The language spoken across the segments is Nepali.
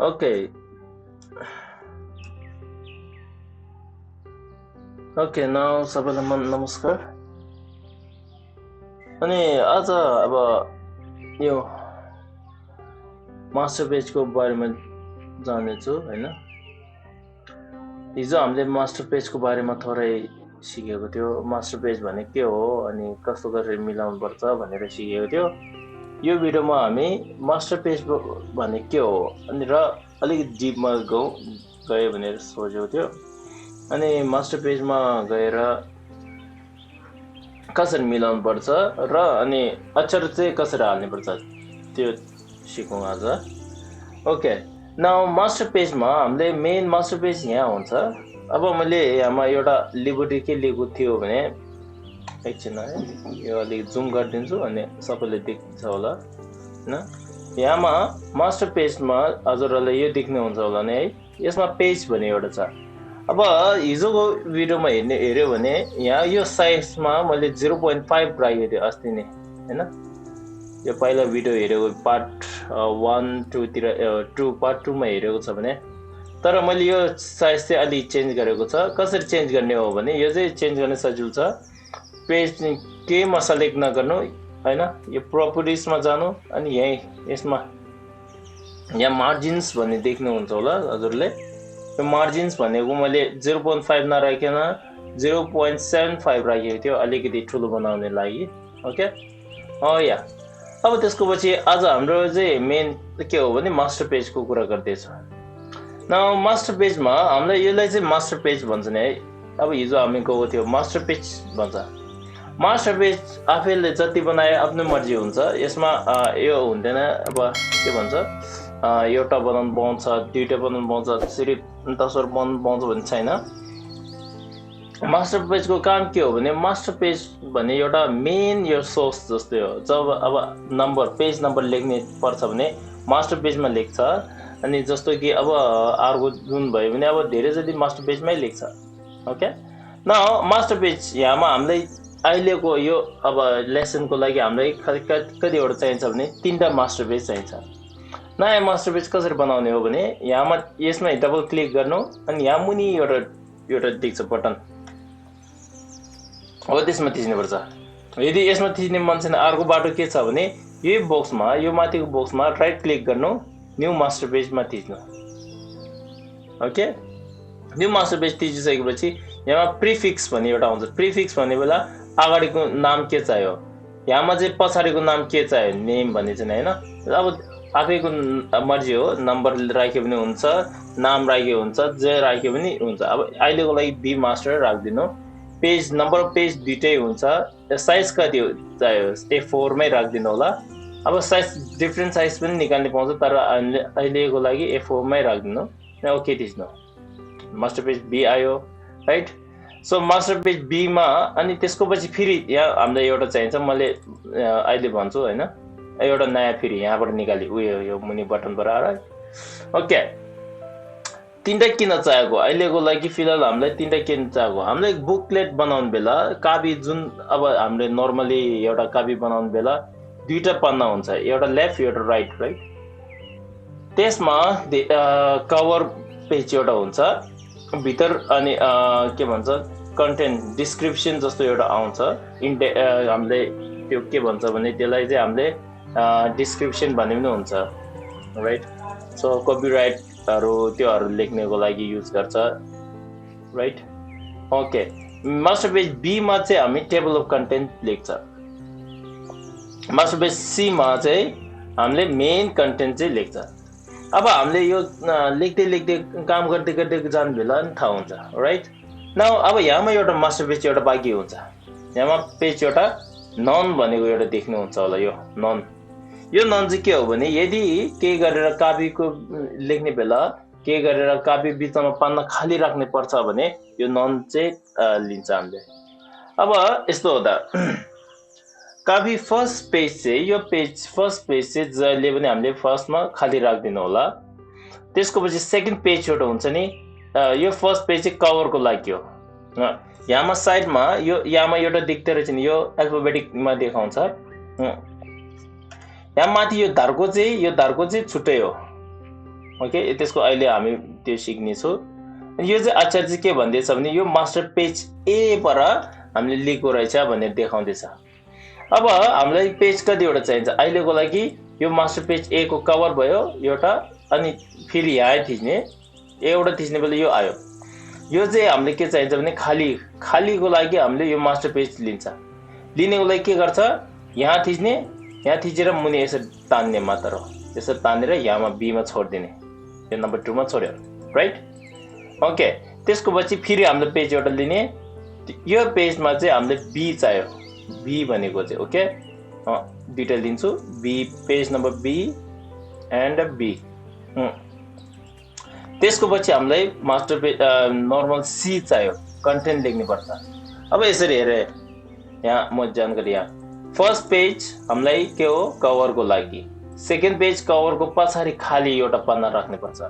ओके ओके नाउ सबैलाई नमस्कार। अनि आज अब यो मास्टर पेजको बारेमा जानेछु हैन। हिजो हामीले मास्टर पेजको बारेमा थोरै सिकेको थियो। मास्टर पेज भने के हो अनि कस्तो गरेर मिलाउनु पर्छ भनेर सिकेको थियो। यो भिडियोमा हामी मास्टर पेज भने के हो अनि र अलिकति डिपमा गयो भनेर सोचेको थियो। अनि मास्टर पेजमा गएर कसरी मिलाउनु पर्छ र अनि अक्षर चाहिँ कसरी हाल्नु पर्छ त्यो सिकौँ आज। ओके नाउ मास्टर पेजमा हामीले मेन मास्टर पेज यहाँ हुन्छ। अब मैले यहाँमा एउटा लिबर्टी के लिएको थियो भने एकछिन है यो अलिक जुम गरिदिन्छु अनि सबैले देख्छ होला हैन। यहाँमा मास्टर पेजमा हजुरहरुलाई यो देख्नु हुन्छ होला नि है। यसमा पेज भन्ने एउटा छ। अब हिजोको भिडियोमा हेर्यो भने यहाँ यो साइजमा मैले 0.5 राखेको थिएँ अस्ति नै हैन। यो पहिला भिडियो हेरेको पार्ट 1 2 तिर 2 पार्ट 2 मा हेरेको छ भने तर मैले यो साइज चाहिँ अलि चेन्ज गरेको छ। कसरी चेन्ज गर्ने हो भने यो चाहिँ चेन्ज गर्ने सजिलो छ। पेज केमा सेलेक्ट नगर्नु हैन, यो प्रपर्टिजमा जानु अनि यही यसमा यहाँ मार्जिन्स भन्ने देख्नुहुन्छ होला हजुरले। यो मार्जिन्स भनेको मैले 0.5 नराखेन 0.75 राखेको थियो अलिकति ठुलो बनाउने लागि। ओके या अब त्यसको पछि आज हाम्रो चाहिँ मेन के हो भने मास्टर पेजको कुरा गर्दैछ। नाउ मास्टर पेजमा हामीलाई यसलाई चाहिँ मास्टर पेज भन्छ नि है। अब हिजो हामी गएको थियो मास्टर पेज भन्छ। मास्टर पेज आफैले जति बनाए आफ्नो मर्जी हुन्छ। यसमा यो हुँदैन अब के भन्छ एउटा बनाउनु पाउँछ दुईटा बनाउनु पाउँछ सिर्फ 10 बनाउनु पाउँछ भन्ने छैन। मास्टर पेजको काम के हो भने मास्टर पेज भन्ने एउटा मेन यो सोर्स जस्तै हो। जब अब नम्बर पेज नम्बर लेख्ने पर्छ भने मास्टर पेजमा लेख्छ। अनि जस्तो कि अब अर्को जुन भयो भने अब धेरै जति मास्टर पेजमै लेख्छ। ओके नाउ मास्टर पेज यहाँमा हामीलाई अहिलेको यो अब लेसनको लागि हामीलाई कतिवटा चाहिन्छ भने 3टा मास्टर पेज चाहिन्छ। नयाँ मास्टर पेज कसरी बनाउने हो भने यहाँमा यसमा डबल क्लिक गर्नु अनि यहाँ मुनि एउटा देख्छ बटन हो त्यसमा थिच्नुपर्छ। यदि यसमा थिच्ने मन छैन अर्को बाटो के छ भने यही बक्समा यो माथिको बक्समा राइट क्लिक गर्नु न्यू मास्टर पेजमा थिच्नु। ओके न्यू मास्टर पेज थिचिसकेपछि यहाँ प्रिफिक्स भन्ने एउटा आउँछ। प्रिफिक्स भन्ने बेला अगाडिको नाम के चाहियो यहाँमा चाहिँ पछाडिको नाम के चाहियो नेम भन्ने चाहिँ हैन। अब आफैको मर्जी हो नम्बर राख्यो पनि हुन्छ नाम राख्यो हुन्छ जे राख्यो पनि हुन्छ। अब अहिलेको लागि बी मास्टर राख्दिनु। पेज नम्बर अफ पेज दुईटै हुन्छ। साइज कति चाहियो A4 मै राख्दिनु होला। अब साइज डिफ्रेन्ट साइज पनि निकाल्ने पाउँछ तर अहिलेको लागि A4 मै राख्दिनु। ओके थिच्नु मास्टर पेज बी आयो right. So master page B मा अनि त्यसको पछि फेरि यहाँ हामीलाई एउटा चाहिन्छ मैले अहिले भन्छु हैन। एउटा नयाँ फेरि यहाँबाट निकाली उयो यो मुनि बटनबाट आएर ओके 3टा किन चाहिएको अहिलेको लागि फिलहाल हामीलाई 3टा किन चाहिएको। हामीलाई बुकलेट बनाउनु बेला कापी जुन अब हामीले नर्मली एउटा कापी बनाउनु बेला 2टा पन्ना हुन्छ एउटा लेफ्ट एउटा राइट राइट। त्यसमा कभर पेज एउटा हुन्छ भित्र अनि के भन्छ कन्टेन्ट डिस्क्रिप्सन जस्तो एउटा आउँछ। हामीले त्यो के भन्छ भने त्यसलाई चाहिँ हामीले डिस्क्रिप्सन भन्ने पनि हुन्छ राइट। सो कपिराइटहरु त्योहरु लेख्नको लागि युज गर्छ right. Okay master page B मा चाहिँ हामी टेबल अफ कन्टेन्ट लेख्छ। मास्टर पेज सी मा चाहिँ हामीले मेन कन्टेन्ट चाहिँ लेख्छ। अब हामीले यो लेख्दै काम गर्दै जानु बेला नि थाहा हुन्छ राइट। नाउ अब यहाँमा एउटा मास्टर पेज एउटा बाँकी हुन्छ। यहाँमा पेज एउटा नन भनेको एउटा देख्नुहुन्छ होला। यो नन चाहिँ के हो भने यदि के गरेर कापीको लेख्ने बेला के गरेर कापी बिचमा पन्ना खाली राख्ने पर्छ भने यो नन चाहिँ लिन्छ हामीले। अब यस्तो हुँदा कापी फर्स्ट पेज चाहिँ यो फर्स्ट पेज चाहिँ जहिले पनि हामीले फर्स्टमा खाली राख्दिनु होला। त्यसको पछि सेकेन्ड पेज एउटा हुन्छ नि यो फर्स्ट पेज चाहिँ कभरको लागि हो। यहाँमा साइडमा यहाँमा एउटा देख्दै रहेछ नि यो अल्फाबेटिकमा देखाउँछ। यहाँ माथि यो धारको चाहिँ छुट्टै हो ओके त्यसको अहिले हामी त्यो सिक्ने छौँ। यो चाहिँ अक्षर चाहिँ के भन्दैछ भने यो मास्टर पेज ए पर हामीले लेखेको रहेछ भनेर देखाउँदैछ। अब हामीलाई पेज कतिवटा चाहिन्छ अहिलेको लागि यो मास्टर पेज ए को कभर भयो एउटा अनि फेरि यहाँ थिच्ने एउटा थिच्ने बेला यो आयो। यो चाहिँ हामीले के चाहिन्छ भने खालीको लागि हामीले यो मास्टर पेज लिन्छ। लिनेको लागि के गर्छ यहाँ थिच्ने यहाँ थिचेर मुनि यसरी तान्ने मात्र हो। यसरी तानेर यहाँमा बीमा छोडिदिने यो नम्बर 2 मा छोड्यो राइट। ओके त्यसको पछि फेरि हामीले पेज एउटा लिने यो पेजमा चाहिँ हामीले बी चाहियो बी भनेको चाहिँ ओके दुईटा लिन्छु B page number B and B. त्यसको पछि हामीलाई मास्टर पेज नर्मल सी चाहियो कन्टेन्ट लेख्नु पर्छ। अब यसरी हेरे यहाँ म जानकारी यहाँ फर्स्ट पेज हामीलाई के हो कभरको लागि सेकेन्ड पेज कभरको पछाडि खाली एउटा पन्ना राख्नु पर्छ।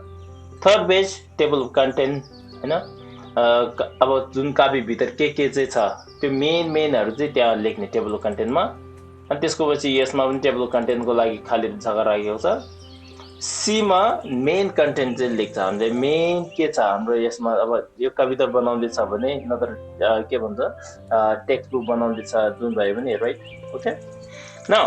थर्ड पेज टेबल कन्टेन्ट हैन अब जुन कपी भित्र के चाहिँ छ त्यो मेनहरु चाहिँ त्यहाँ लेख्ने टेबल कन्टेन्टमा। अनि त्यसको पछि यसमा पनि टेबल कन्टेन्टको लागि खाली जग्गा राखेको छ। सी मा मेन कन्टेन्ट चाहिँ लेख्छ हामीले मेन के छ हाम्रो यसमा। अब यो कविता बनाउँदै छ भने नत्र के भन्छ टेक्स्ट बुक बनाउँदै छ जुन भयो भने राइट ओके। नाउ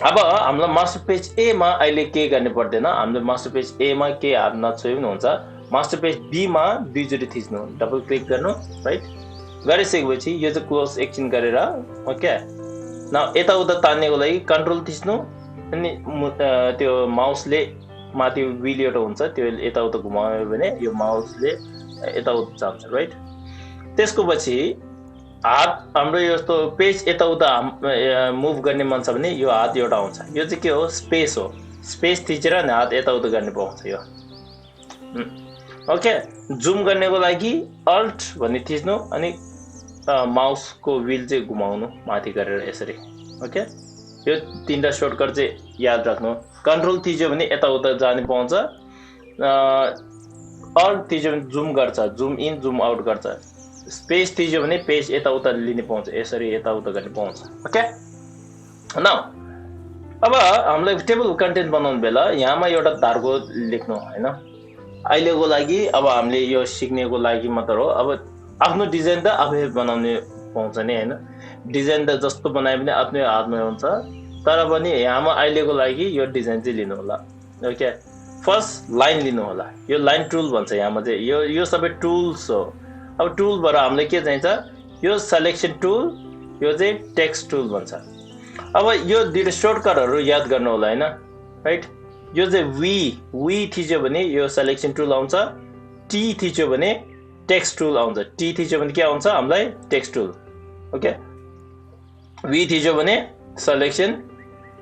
अब हाम्रो मास्टर पेज ए मा अहिले के गर्ने पर्दैन हामीले मास्टर पेज ए मा के हात नछोए पनि हुन्छ। मास्टर पेज बी मा दुईचोटि थिच्नु डबल क्लिक गर्नु राइट गरिसकेपछि यो चाहिँ क्लोज एकछिन गरेर ओके। नाउ यताउता तान्नेको लागि कन्ट्रोल थिच्नु अनि त्यो माउसले माथि व्हील एउटा हुन्छ त्यो यताउता घुमायो भने यो माउसले यताउता जान्छ राइट। त्यसको पछि हात हाम्रो यस्तो पेज यताउता मुभ गर्ने मन छ भने यो हात एउटा आउँछ यो चाहिँ के हो स्पेस हो। स्पेस थिचेर अनि हात यताउता गर्ने पाउँछ यो ओके। जुम गर्नेको लागि अल्ट भन्ने थिच्नु अनि माउसको व्हील चाहिँ घुमाउनु माथि गरेर यसरी ओके। यो तीनटा सर्टकट चाहिँ याद राख्नु। कन्ट्रोल थिच्यो भने यताउता जाने पाउँछ अल्ट थिच्यो भने जुम गर्छ जुम इन जुम आउट गर्छ। स्पेस थिच्यो भने पेज यताउता लिने पाउँछ यसरी यताउता गर्ने पाउँछ ओके। नाउ अब हामीलाई टेबल कन्टेन्ट बनाउनु बेला यहाँमा एउटा धारको लेख्नु हैन अहिलेको लागि। अब हामीले यो सिक्नेको लागि मात्र हो। अब आफ्नो डिजाइन त आफै बनाउने पाउँछ नि हैन। डिजाइन त जस्तो बनाए पनि आफ्नै हातमा हुन्छ तर पनि यहाँमा अहिलेको लागि यो डिजाइन चाहिँ लिनु होला ओके। फर्स्ट लाइन लिनु होला यो लाइन टुल भन्छ यहाँमा चाहिँ यो सबै टुल्स हो। अब टुलबाट हामीलाई के चाहिन्छ यो सिलेक्सन टुल यो चाहिँ टेक्स्ट टुल भन्छ। अब यो दुईटा सर्टकटहरु याद गर्नु होला हैन राइट। यो चाहिँ वी थिच्यो भने यो सिलेक्सन टुल आउँछ टी थिच्यो भने टेक्स्ट टुल आउँछ। टी थिच्यो भने के आउँछ हामीलाई टेक्स्ट टुल ओके। वी थिच्यो भने सिलेक्सन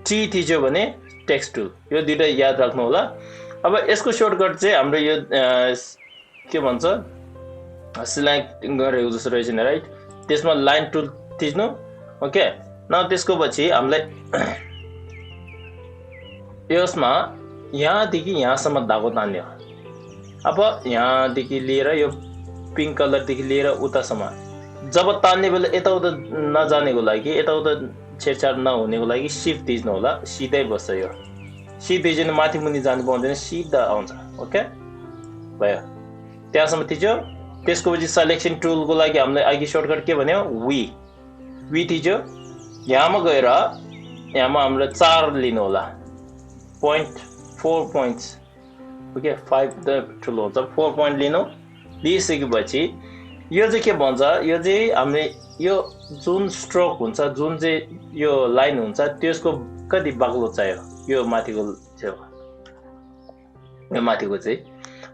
टी थिच्यो भने टेक्स्ट टुल यो दुईटा याद राख्नु होला। अब यसको सर्टकट चाहिँ हाम्रो यो के भन्छ सिलेक्ट गरेको जस्तो रहेछ नि राइट। त्यसमा लाइन टुल थिच्नु ओके। न त्यसको पछि हामीलाई यसमा यहाँदेखि यहाँसम्म धागो तान्ने हो। अब यहाँदेखि लिएर यो पिङ्क कलरदेखि लिएर उतासम्म जब तान्ने बेला यताउता नजानेको लागि यताउता छेडछाड नहुनेको लागि शिफ्ट थिच्नु होला सिधै बस्छ यो। शिफ्ट थिच्यो भने माथि मुनि जानु पाउँदैन सिधा आउँछ ओके भयो त्यहाँसम्म थिच्यो। त्यसको पछि सिलेक्सन टुलको लागि हामीलाई अघि सर्टकट के भन्यो वी थिच्यो। यहाँमा गएर यहाँमा हामीलाई 4 लिनु होला 4 पोइन्ट्स ओके 5 त ठुलो हुन्छ 4 पोइन्ट लिइसकेपछि यो चाहिँ के भन्छ यो चाहिँ हामीले यो जुन स्ट्रोक हुन्छ जुन चाहिँ यो लाइन हुन्छ त्यसको कति बाक्लो चाहियो यो माथिको चाहिँ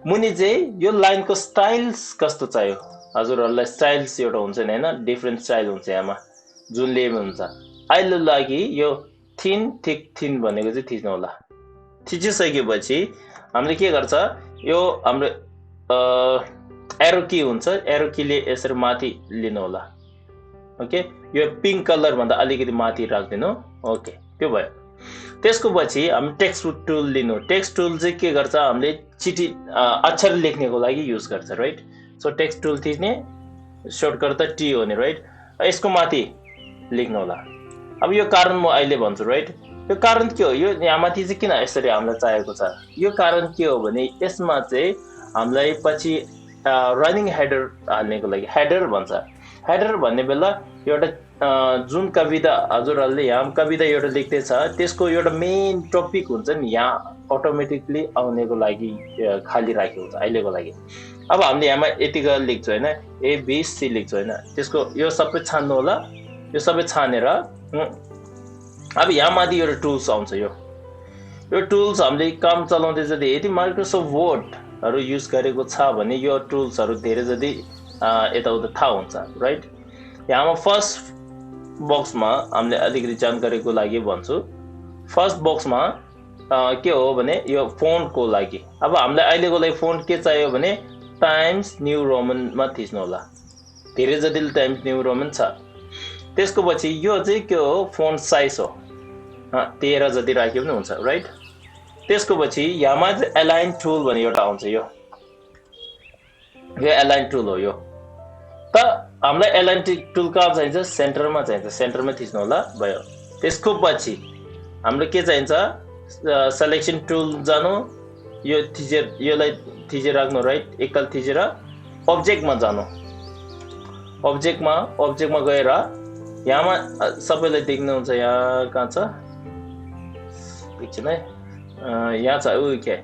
मुनि चाहिँ यो लाइनको स्टाइल्स कस्तो चाहियो हजुरहरूलाई स्टाइल्स एउटा हुन्छ नि हैन डिफरेन्ट स्टाइल हुन्छ यहाँमा जुन लेम हुन्छ। अहिले लागि यो थिन थिक थिन भनेको चाहिँ थिच्नु होला। थिचिसकेपछि हामीले के गर्छ यो हाम्रो एरो की हुन्छ एरो कीले यसरी माथि लिनु होला ओके। यो पिङ्क कलर भन्दा अलिकति माथि राख्दिनु ओके त्यो भयो। त्यसको पछि हामी टेक्स्ट टुल लिनु। टेक्स्ट टुल चाहिँ के गर्छ हामीले चिठी अक्षर लेख्नेको लागि युज गर्छ राइट। सो टेक्स्ट टुल थिच्ने सर्टकट त टी हो नि राइट। यसको माथि लेख्नु होला। अब यो कारण म अहिले भन्छु राइट। यो कारण के हो? यो यहाँ माथि चाहिँ किन यसरी हामीलाई चाहिएको छ? यो कारण के हो भने यसमा चाहिँ हामीलाई पछि रनिङ हेडर हाल्नेको लागि हेडर भन्छ। हेडर भन्ने बेला एउटा जुन कविता हजुरहरूले यहाँ कविता एउटा लेख्दैछ त्यसको एउटा मेन टपिक हुन्छ नि यहाँ अटोमेटिकली आउनेको लागि खाली राखेको हुन्छ अहिलेको लागि। अब हामीले यहाँ यति गरेर लेख्छौँ होइन, एबिसी लेख्छौँ होइन, त्यसको यो सबै छान्नु होला। यो सबै छानेर अब यहाँ माथि एउटा टुल्स आउँछ। यो टुल्स हामीले काम चलाउँदै जति यदि माइक्रोसफ्ट वर्डहरू युज गरेको छ भने यो टुल्सहरू धेरै जति यताउता थाहा हुन्छ, राइट। यहाँमा फर्स्ट बक्समा हामीले अलिकति जानकारीको लागि भन्छु। फर्स्ट बक्समा के हो भने यो फोन्टको लागि। अब हामीलाई अहिलेको लागि फोन्ट के चाहियो भने टाइम्स न्यू रोमनमा थिच्नु होला। धेरै जति टाइम्स न्यू रोमन छ। त्यसको पछि यो चाहिँ के हो? फोन्ट साइज हो, 13 जति राख्यो पनि हुन्छ, राइट। त्यसको पछि यहाँमा चाहिँ एलाइन टुल भन्ने एउटा आउँछ। यो एलाइन टुल हो। यो त हामीलाई एलाइन टुल कहाँ चाहिन्छ? सेन्टरमा चाहिन्छ। सेन्टरमा थिच्नु होला, भयो। त्यसको पछि हाम्रो के चाहिन्छ? सेलेक्सन टुल जानु, यो योलाई थिचेर राख्नु, राइट। एकताल थिचेर अब्जेक्टमा जानु। अब्जेक्टमा गएर यहाँमा सबैलाई देख्नुहुन्छ। यहाँ कहाँ छ? एकछिन है, यहाँ छ। के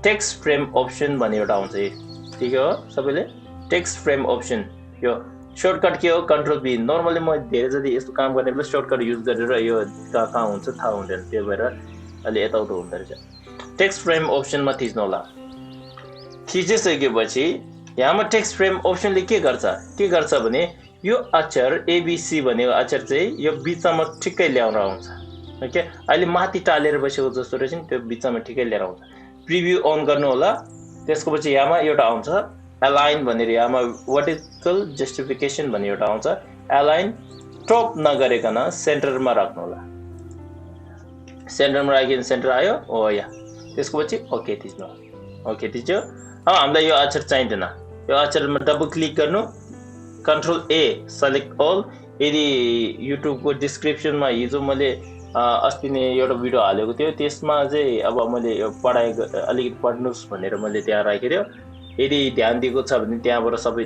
टेक्स्ट फ्रेम अप्सन भन्ने एउटा आउँछ। ठिक हो सबैले? Text frame option. यो सर्टकट के हो? Control be. नर्मली म धेरै जति यस्तो काम गर्ने बेला सर्टकट युज गरेर यो कहाँ हुन्छ थाहा हुँदैन, त्यही भएर अलि यताउता हुँदो रहेछ। टेक्स्ट फ्रेम अप्सनमा थिच्नु होला। थिचिसकेपछि यहाँमा टेक्स्ट फ्रेम अप्सनले के गर्छ भने यो अक्षर एबिसी भनेको अक्षर चाहिँ यो बिचमा ठिक्कै ल्याएर आउँछ। ओके, अहिले माथि टालेर बसेको जस्तो रहेछ नि, त्यो बिचमा ठिक्कै लिएर आउँछ। प्रिभ्यू अन गर्नु होला। त्यसको पछि यहाँमा एउटा आउँछ एलाइन भनेर, यहाँमा वर्टिकल जस्टिफिकेसन भन्ने एउटा आउँछ। एलाइन टप नगरिकन सेन्टरमा राख्नु होला। सेन्टरमा राखिकन सेन्टर आयो हो यहाँ। त्यसको पछि ओके थिच्नु। ओके थिच्यो। अब हामीलाई यो अक्षर चाहिँदैन। यो अक्षरमा डबल क्लिक गर्नु, कन्ट्रोल ए सेलेक्ट अल। यदि युट्युबको डिस्क्रिप्सनमा हिजो मैले अस्ति नै एउटा भिडियो हालेको थियो, त्यसमा चाहिँ अब मैले यो अलिकति पढ्नुहोस् भनेर मैले त्यहाँ राखेको। यदि ध्यान दिएको छ भने त्यहाँबाट सबै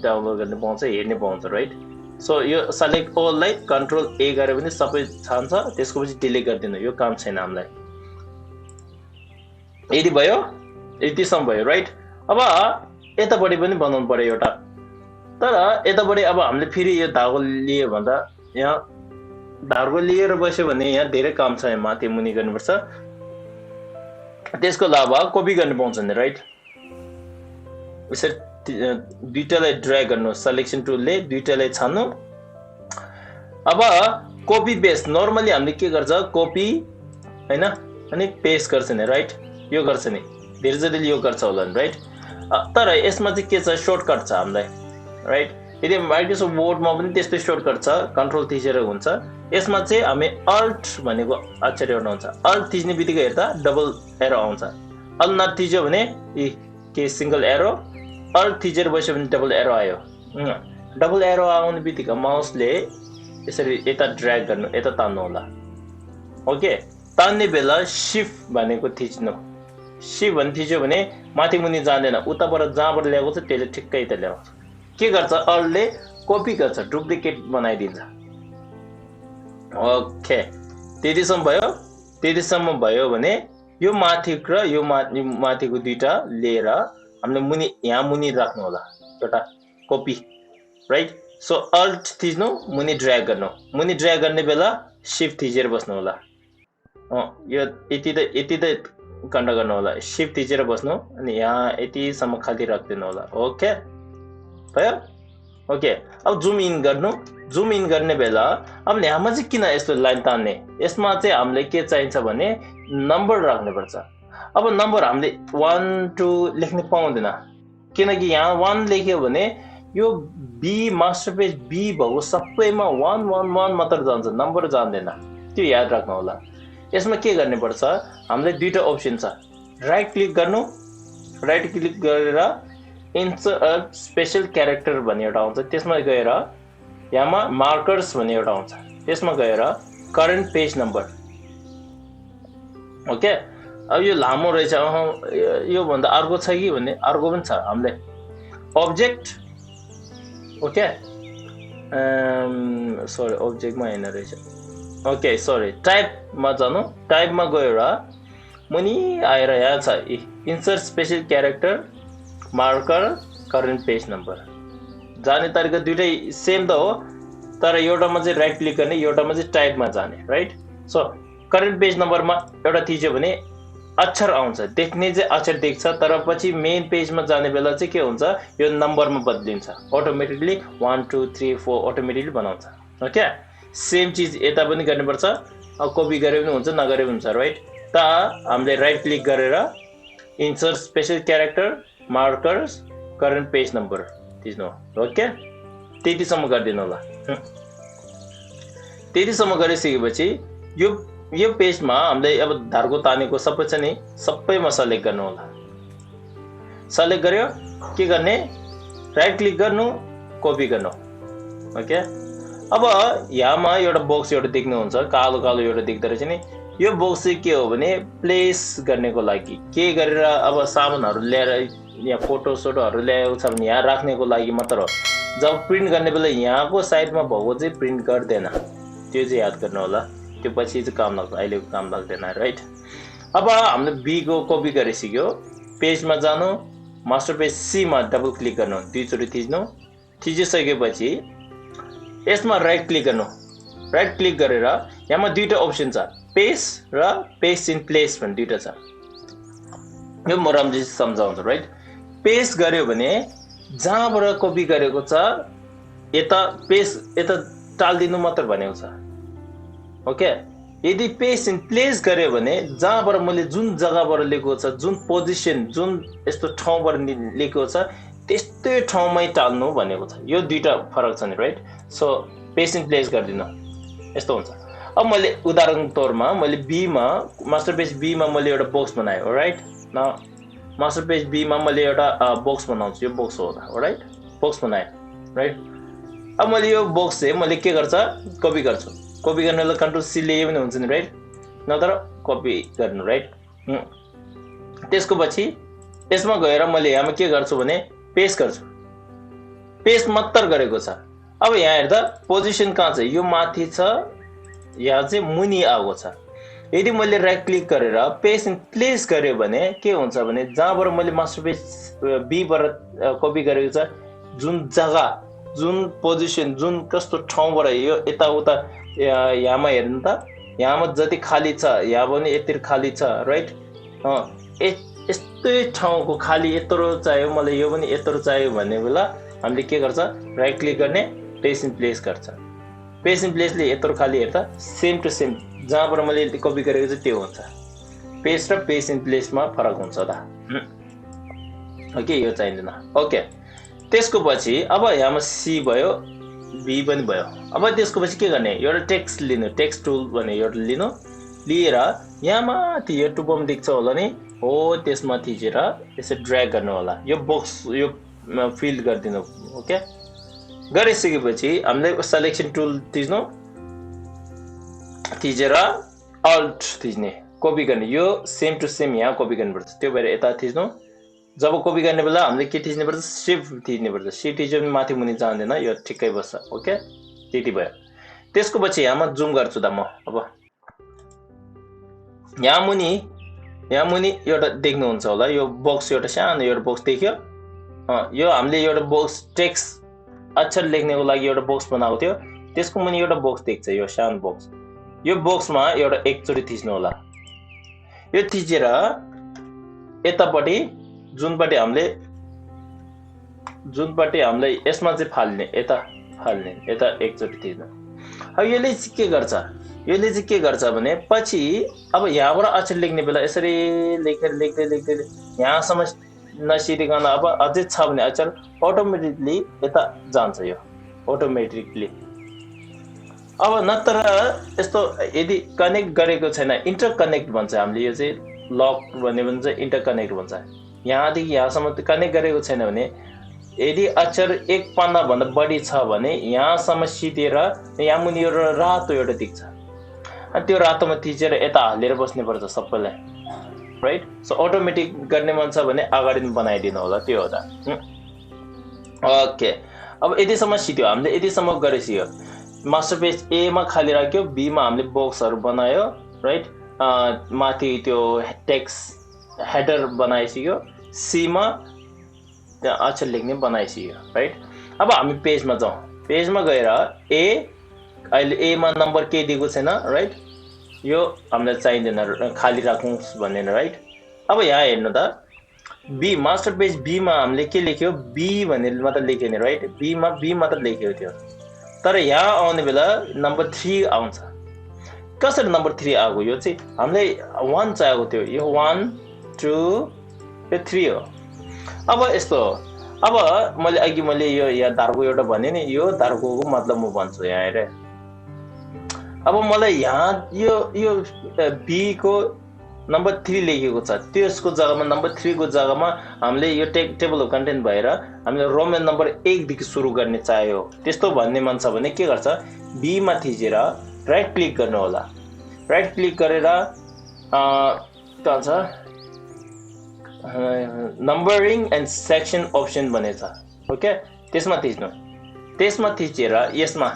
डाउनलोड गर्ने पाउँछ, हेर्ने पाउँछ, राइट। सो यो सेलेक्ट अललाई कन्ट्रोल ए गरे भने सबै छान्छ। त्यसको पछि डिलिट गरिदिनु, यो काम छैन हामीलाई। यदि भयो, यतिसम्म भयो, राइट। अब यतापट्टि पनि बनाउनु पर्यो एउटा। तर यतापट्टि अब हामीले फेरि यो धागो लियो भन्दा यहाँ धागो लिएर बस्यो भने यहाँ धेरै काम छ। यहाँ माथि मुनि गर्नुपर्छ। त्यसको अलावा कपी गर्नु पाउँछ नि, राइट। यसरी दुईटालाई ड्र्याग गर्नु, सेलेक्सन टुलले दुईटालाई छान्नु। अब कपी पेस्ट नर्मली हामीले के गर्छ? कपी हैन अनि पेस्ट गर्छ नि, राइट। यो गर्छ नि, धेरै जतिले यो गर्छ होला नि, राइट। तर यसमा चाहिँ के छ? सर्टकट छ हामीलाई, राइट। यदि माइक्रोसफ्ट वर्डमा पनि त्यस्तै सर्टकट छ, कन्ट्रोल थिचेर हुन्छ। यसमा चाहिँ हामी अल्ट भनेको अक्षर एउटा हुन्छ। अल्ट थिच्ने बित्तिकै हेर्दा डबल एरो आउँछ। अल्ट नथिच्यो भने के सिङ्गल एरो, अल्ट थिचेर बस्यो भने डबल एरो आयो। डबल एरो आउने बित्तिकै माउसले यसरी यता ड्र्याग गर्नु, यता तान्नु होला। ओके, तान्ने बेला सिफ्ट भनेको थिच्नु। सिफ्ट भने थिच्यो भने माथि मुनि जाँदैन, उताबाट जहाँबाट ल्याएको छ त्यसले ठिक्कै यता ल्याउँछ। के गर्छ? अल्टले कपी गर्छ, डुप्लिकेट बनाइदिन्छ। ओके, त्यतिसम्म भयो भने यो माथि र यो माथिको दुईटा लिएर हामीले यहाँ मुनि राख्नु होला एउटा कपी, राइट। सो अल्ट थिच्नु, मुनि ड्र्याग गर्नु। मुनि ड्र्याग गर्ने बेला सिफ्ट थिचेर बस्नु होला। यो यति त कन्ट गर्नु होला। सिफ्ट थिचेर बस्नु अनि यहाँ यतिसम्म खाली राखिदिनु होला। ओके भयो? ओके, अब जुम इन गर्नु। जुम इन गर्ने बेला अब यहाँमा चाहिँ किन यस्तो लाइन तान्ने? यसमा चाहिँ हामीले के चाहिन्छ भने नम्बर राख्नुपर्छ। अब नम्बर हामीले 1 2 लेख्न पाउँदैन, किनकि यहाँ 1 लेख्यो भने यो बी मास्टर पेज बी भएको सबैमा 1 1 1 मात्र जान्छ, नम्बर जान्दैन। त्यो याद राख्नु होला। यसमा के गर्ने पर्छ? हामीले दुईटा अप्सन छ। राइट क्लिक गर्नु, राइट क्लिक गरेर इन्सर्ट स्पेशल क्यारेक्टर भन्ने एउटा आउँछ। त्यसमा गएर यहाँमा मार्कर्स भन्ने एउटा आउँछ। त्यसमा गएर करेन्ट पेज नम्बर ओके अब यो लामो रहेछ यो भन्दा अर्को छ कि भन्ने अर्को पनि छ हामीले अब्जेक्ट ओके सरी अब्जेक्टमा हैन रहेछ ओके सरी टाइपमा जानु टाइपमा गएर मुनि आएर यहाँ छ insert special character marker current page number जाने तरिका दुईटै सेम त हो तर एउटामा चाहिँ राइट क्लिक गर्ने एउटामा चाहिँ टाइपमा जाने राइट सो करेन्ट पेज नम्बरमा एउटा थिच्यो भने अक्षर आउँछ देख्ने चाहिँ अक्षर देख्छ तर पछि मेन पेजमा जाने बेला चाहिँ के हुन्छ यो नम्बरमा बदलिन्छ अटोमेटिकली 1 2 3 4 अटोमेटिकली बनाउँछ ओके सेम चीज यता पनि गर्नुपर्छ कपी गरे पनि हुन्छ नगरे पनि हुन्छ राइट त हामीले राइट क्लिक गरेर insert special character markers current page number थिच्नु ओके त्यतिसम्म गरिदिनु होला त्यतिसम्म गरिसकेपछि यो पेजमा हामीले अब धारको तानेको सबै छ नि सबैमा सेलेक्ट गर्नु होला सेलेक्ट गर्यो के गर्ने राइट क्लिक गर्नु कपी गर्नु ओके अब यहाँमा एउटा बक्स एउटा देख्नुहुन्छ कालो कालो एउटा देख्दो रहेछ नि यो बक्स चाहिँ के हो भने प्लेस गर्नेको लागि के गरेर अब सामानहरू ल्याएर यहाँ फोटो सोटोहरू ल्याएको छ भने यहाँ राख्नेको लागि मात्र हो जब प्रिन्ट गर्ने बेला यहाँको साइडमा भएको चाहिँ प्रिन्ट गर्दैन त्यो चाहिँ याद गर्नु होला त्यो पछि चाहिँ काम लाग्छ अहिलेको काम लाग्दैन राइट अब हामीले बी को कपी गरिसक्यो पेजमा जानु मास्टर पेज सी मा डबल क्लिक गर्नु दुईचोटि थिच्नु थिचिसकेपछि यसमा राइट क्लिक गर्नु राइट क्लिक गरेर यहाँमा दुईटा अप्सन छ पेज र पेज इन प्लेस भन्ने दुईटा छ यो म राम्ररी सम्झाउँछु राइट पेज गर्यो भने जहाँबाट कपी गरेको छ यता पेज यता टाल्दिनु मात्र भनेको छ ओके यदि पेज इन प्लेस गर्यो भने जहाँबाट मैले जुन जग्गाबाट लेखेको छ जुन पोजिसन जुन यस्तो ठाउँबाट लेखेको छ त्यस्तै ठाउँमै टाल्नु भनेको छ यो दुईटा फरक छ नि right so page in place गरिदिनु यस्तो हुन्छ अब मैले उदाहरण तौरमा मैले बी मा मास्टर पेज बी मा मैले एउटा बक्स बनाएँ राइट न मास्टर पेज बी मा मैले एउटा बक्स बनाउँछु यो बक्स हो राइट बक्स बनाएँ राइट अब मैले यो बक्स चाहिँ मैले के गर्छ कपी गर्छु कपी गर्नलाई कन्ट्रोल सी ले पनि हुन्छ नि राइट नत्र कपी गर्नु राइट त्यसको पछि यसमा गएर मैले यहाँमा के गर्छु भने पेस्ट गर्छु पेस्ट मात्र गरेको छ अब यहाँ हेर्दा पोजिसन कहाँ छ यो माथि छ यहाँ चाहिँ मुनि आएको छ यदि मैले राइट क्लिक गरेर पेस्ट इन प्लेस गर्यो भने के हुन्छ भने जहाँबाट मैले मास्टर पेज बी बाट कपी गरेको छ जुन जग्गा जुन पोजिसन जुन कस्तो ठाउँबाट यो यताउता यहाँमा हेर्नु त यहाँमा जति खाली छ यहाँ पनि यति खाली छ राइट यस्तै ठाउँको खाली यत्रो चाहियो मलाई यो पनि यत्रो चाहियो भन्ने बेला हामीले के गर्छ राइट क्लिक गर्ने पेस्ट इन प्लेस गर्छ पेस्ट इन प्लेसले यत्रो खाली हेर्दा सेम टु सेम जहाँबाट मैले कपी गरेको छ त्यो हुन्छ पेस्ट र पेस्ट इन प्लेसमा फरक हुन्छ त ओके यो चाहिँदैन ओके त्यसको पछि अब यहाँमा सी भयो बी पनि भयो अब त्यसको पछि के गर्ने एउटा टेक्स्ट लिनु टेक्स्ट टुल भन्ने एउटा लिनु लिएर यहाँ माथि यो टुपम देख्छ होला नि हो त्यसमा थिचेर यसरी ड्र्याग गर्नु होला यो बक्स यो फिल गरिदिनु ओके गरिसकेपछि हामीले सिलेक्सन टुल थिच्नु थिचेर अल्ट थिच्ने कपी गर्ने यो सेम टु सेम यहाँ कपी गर्नुपर्छ त्यो भएर यता थिच्नु जब कपी गर्ने बेला हामीले के थिच्नुपर्छ शिफ्ट थिच्नुपर्छ शिफ्ट थिच्यो भने माथि मुनि जाँदैन यो ठिक्कै बस्छ ओके त्यति भयो त्यसको पछि यहाँमा जुम गर्छु त म अब यहाँ मुनि एउटा देख्नुहुन्छ होला यो बक्स एउटा सानो एउटा बक्स देख्यो यो हामीले एउटा बक्स टेक्स्ट अक्षर लेख्नको लागि एउटा बक्स बनाएको थियो त्यसको मुनि एउटा बक्स देख्छ यो सानो बक्स यो बक्समा एउटा एकचोटि थिच्नु होला यो थिचेर यतापट्टि जुनपट्टि हामीले यसमा चाहिँ फाल्ने यता एकचोटि थिच्नु अब यसले चाहिँ के गर्छ भने पछि अब यहाँबाट अक्षर लेख्ने बेला यसरी लेख्दै यहाँसम्म नसिरिकन अब अझै छ भने अक्षर अटोमेटिकली यता जान्छ यो अटोमेटिकली अब नत्र यस्तो यदि कनेक्ट गरेको छैन इन्टरकनेक्ट भन्छ हामीले यो चाहिँ लक भन्ने भन्छ इन्टरकनेक्ट भन्छ यहाँदेखि यहाँसम्म कनेक्ट गरेको छैन भने यदि अक्षर एक पन्ना भन्दा बढी छ भने यहाँसम्म सिधेर यहाँ मुनि एउटा रातो एउटा देख्छ अनि त्यो रातोमा थिचेर यता हालेर बस्नुपर्छ सबैलाई, राइट? सो अटोमेटिक गर्ने मन छ भने अगाडि नै बनाइदिनु होला, त्यो हो त। ओके, अब यतिसम्म सिक्यो हामीले, यतिसम्म गरिसक्यो। मास्टर पेज ए मा खाली राख्यो, बी मा हामीले बक्सहरू बनायो, राइट? माथि त्यो टेक्स्ट हेडर बनाइसक्यो, सी मा त्यहाँ अक्षर लेख्ने बनाइसक्यो, राइट? अब हामी पेजमा जाउँ। पेजमा गएर ए, अहिले ए मा नम्बर के दिएको छैन, राइट? यो हामीलाई चाहिँदैन, खाली राखौँ भनेर, राइट? अब यहाँ हेर्नु त, बी मास्टर पेज बी मा हामीले के लेख्यो, बी भनेर मात्र लेख्यो नि, राइट? बी मा बी मात्र लेख्यो थियो, तर यहाँ आउने बेला नम्बर 3 आउँछ। कसरी नम्बर 3 आएको? यो चाहिँ हामीले 1 चाहिएको थियो, यो 1 2 यो 3 हो। अब यस्तो हो, अब मैले यो यहाँ धारको एउटा भने नि, यो धारको मतलब म भन्छु यहाँ हेरे। अब मलाई यहाँ यो बी को नम्बर 3 लेखेको छ, त्यसको जग्गामा नम्बर 3 को जग्गामा हामीले यो टेबल अफ कन्टेन्ट भएर हामीले रोमन नम्बर 1 देखि सुरु गर्ने चाहियो। त्यस्तो भन्ने मन छ भने के गर्छ, बी मा थिचेर राइट क्लिक गर्नु होला। राइट क्लिक गरेर के भन्छ, नम्बरिङ एन्ड सेक्सन अप्सन भनेछ, ओके? त्यसमा थिच्नु, त्यसमा थिचेर यसमा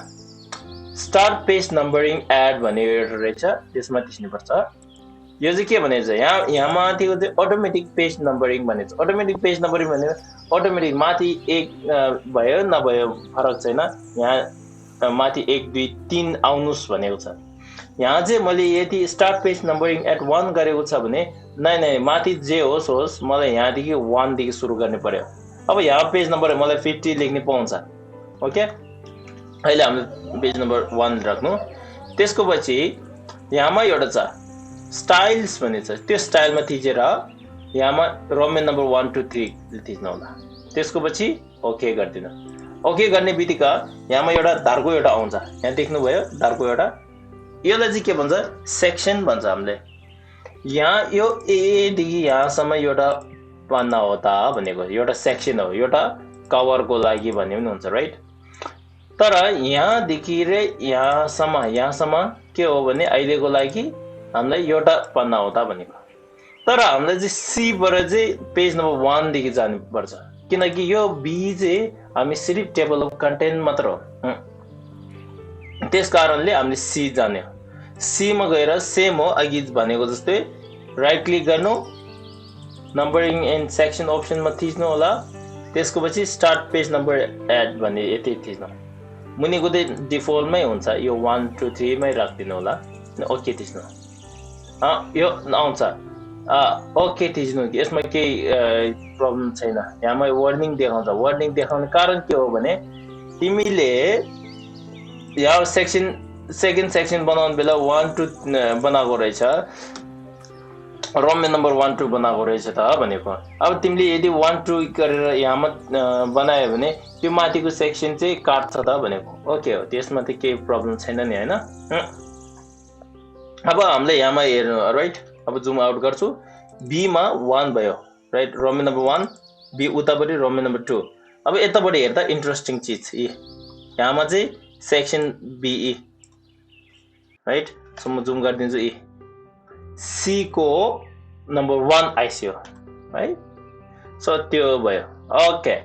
स्टार्ट पेज नम्बरिङ एड भन्ने एउटा रहेछ, त्यसमा थिच्नुपर्छ। यो चाहिँ के भनेछ, यहाँ माथिको चाहिँ अटोमेटिक पेज नम्बरिङ भनेछ। अटोमेटिक पेज नम्बरिङ भनेर अटोमेटिक माथि 1 भयो नभयो फरक छैन, यहाँ माथि 1 2 3 आउनुस् भनेको छ। यहाँ चाहिँ मैले यदि स्टार्ट पेज नम्बरिङ एट 1 गरेको छ भने नै माथि जे होस् मलाई यहाँदेखि 1 देखि सुरु गर्ने पर्यो। अब यहाँ पेज नम्बर मलाई 50 लेख्ने पाउँछ, ओके? अहिले हामीले पेज नम्बर 1 राख्नु। त्यसको पछि यहाँमा एउटा छ स्टाइल्स भन्ने छ, त्यो स्टाइलमा थिचेर यहाँमा रोमन नम्बर 1 2 3 थिच्नु होला। त्यसको पछि ओके गरिदिनु। ओके गर्ने बित्तिकै यहाँमा एउटा धारको एउटा आउँछ, यहाँ देख्नुभयो धारको एउटा। यसलाई चाहिँ के भन्छ, सेक्सन भन्छ हामीले। यहाँ यो ए देखि यहाँसम्म एउटा पन्ना हो त भनेको, एउटा सेक्सन हो, एउटा कभरको लागि भन्ने पनि हुन्छ, राइट? तर यहाँदेखि र यहाँसम्म के हो भने अहिलेको लागि हामीलाई एउटा पन्ना हो त भनेको। तर हामीलाई चाहिँ सी बाट चाहिँ पेज नम्बर 1 देखि जानुपर्छ, किनकि यो बी चाहिँ हामी सिर्फ टेबल अफ कन्टेन्ट मात्र हो। त्यस कारणले हामीले सी जान्यो। सी मा गएर सेम हो अघि भनेको जस्तै राइट क्लिक गर्नु, नम्बरिङ एन्ड सेक्सन अप्सनमा थिच्नु होला। त्यसको पछि स्टार्ट पेज नम्बर एड भन्ने यति थिच्नु। मुनिको चाहिँ डिफल्टमै हुन्छ, यो 1 2 3 मै राखिदिनु होला। ओके थिच्नु, यो आउँछ। ओके थिच्नु, यसमा केही प्रब्लम छैन। यहाँमा वार्निङ देखाउँछ। वार्निङ देखाउने कारण के हो भने तिमीले यहाँ सेकेन्ड सेक्सन बनाउने बेला 1 2 बनाएको रहेछ, रोमन नम्बर 1 2 बनाएको रहेछ त भनेको। अब तिमीले यदि 1 2 गरेर यहाँमा बनायो भने त्यो माथिको सेक्सन चाहिँ काट्छ त भनेको। ओके हो, त्यसमा चाहिँ केही प्रब्लम छैन नि, हैन? अब हामीले यहाँमा हेर्नु, राइट? अब जुम आउट गर्छु। बी मा 1 भयो, राइट? रोमन नम्बर 1, बी उतापट्टि रोमन नम्बर 2। अब यतापट्टि हेर्दा इन्ट्रेस्टिङ चिज यहाँमा चाहिँ सेक्सन बीई, राइट? सो म जुम गरिदिन्छु। सी को नम्बर 1 आइसक्यो, राइट? सो त्यो भयो। ओके,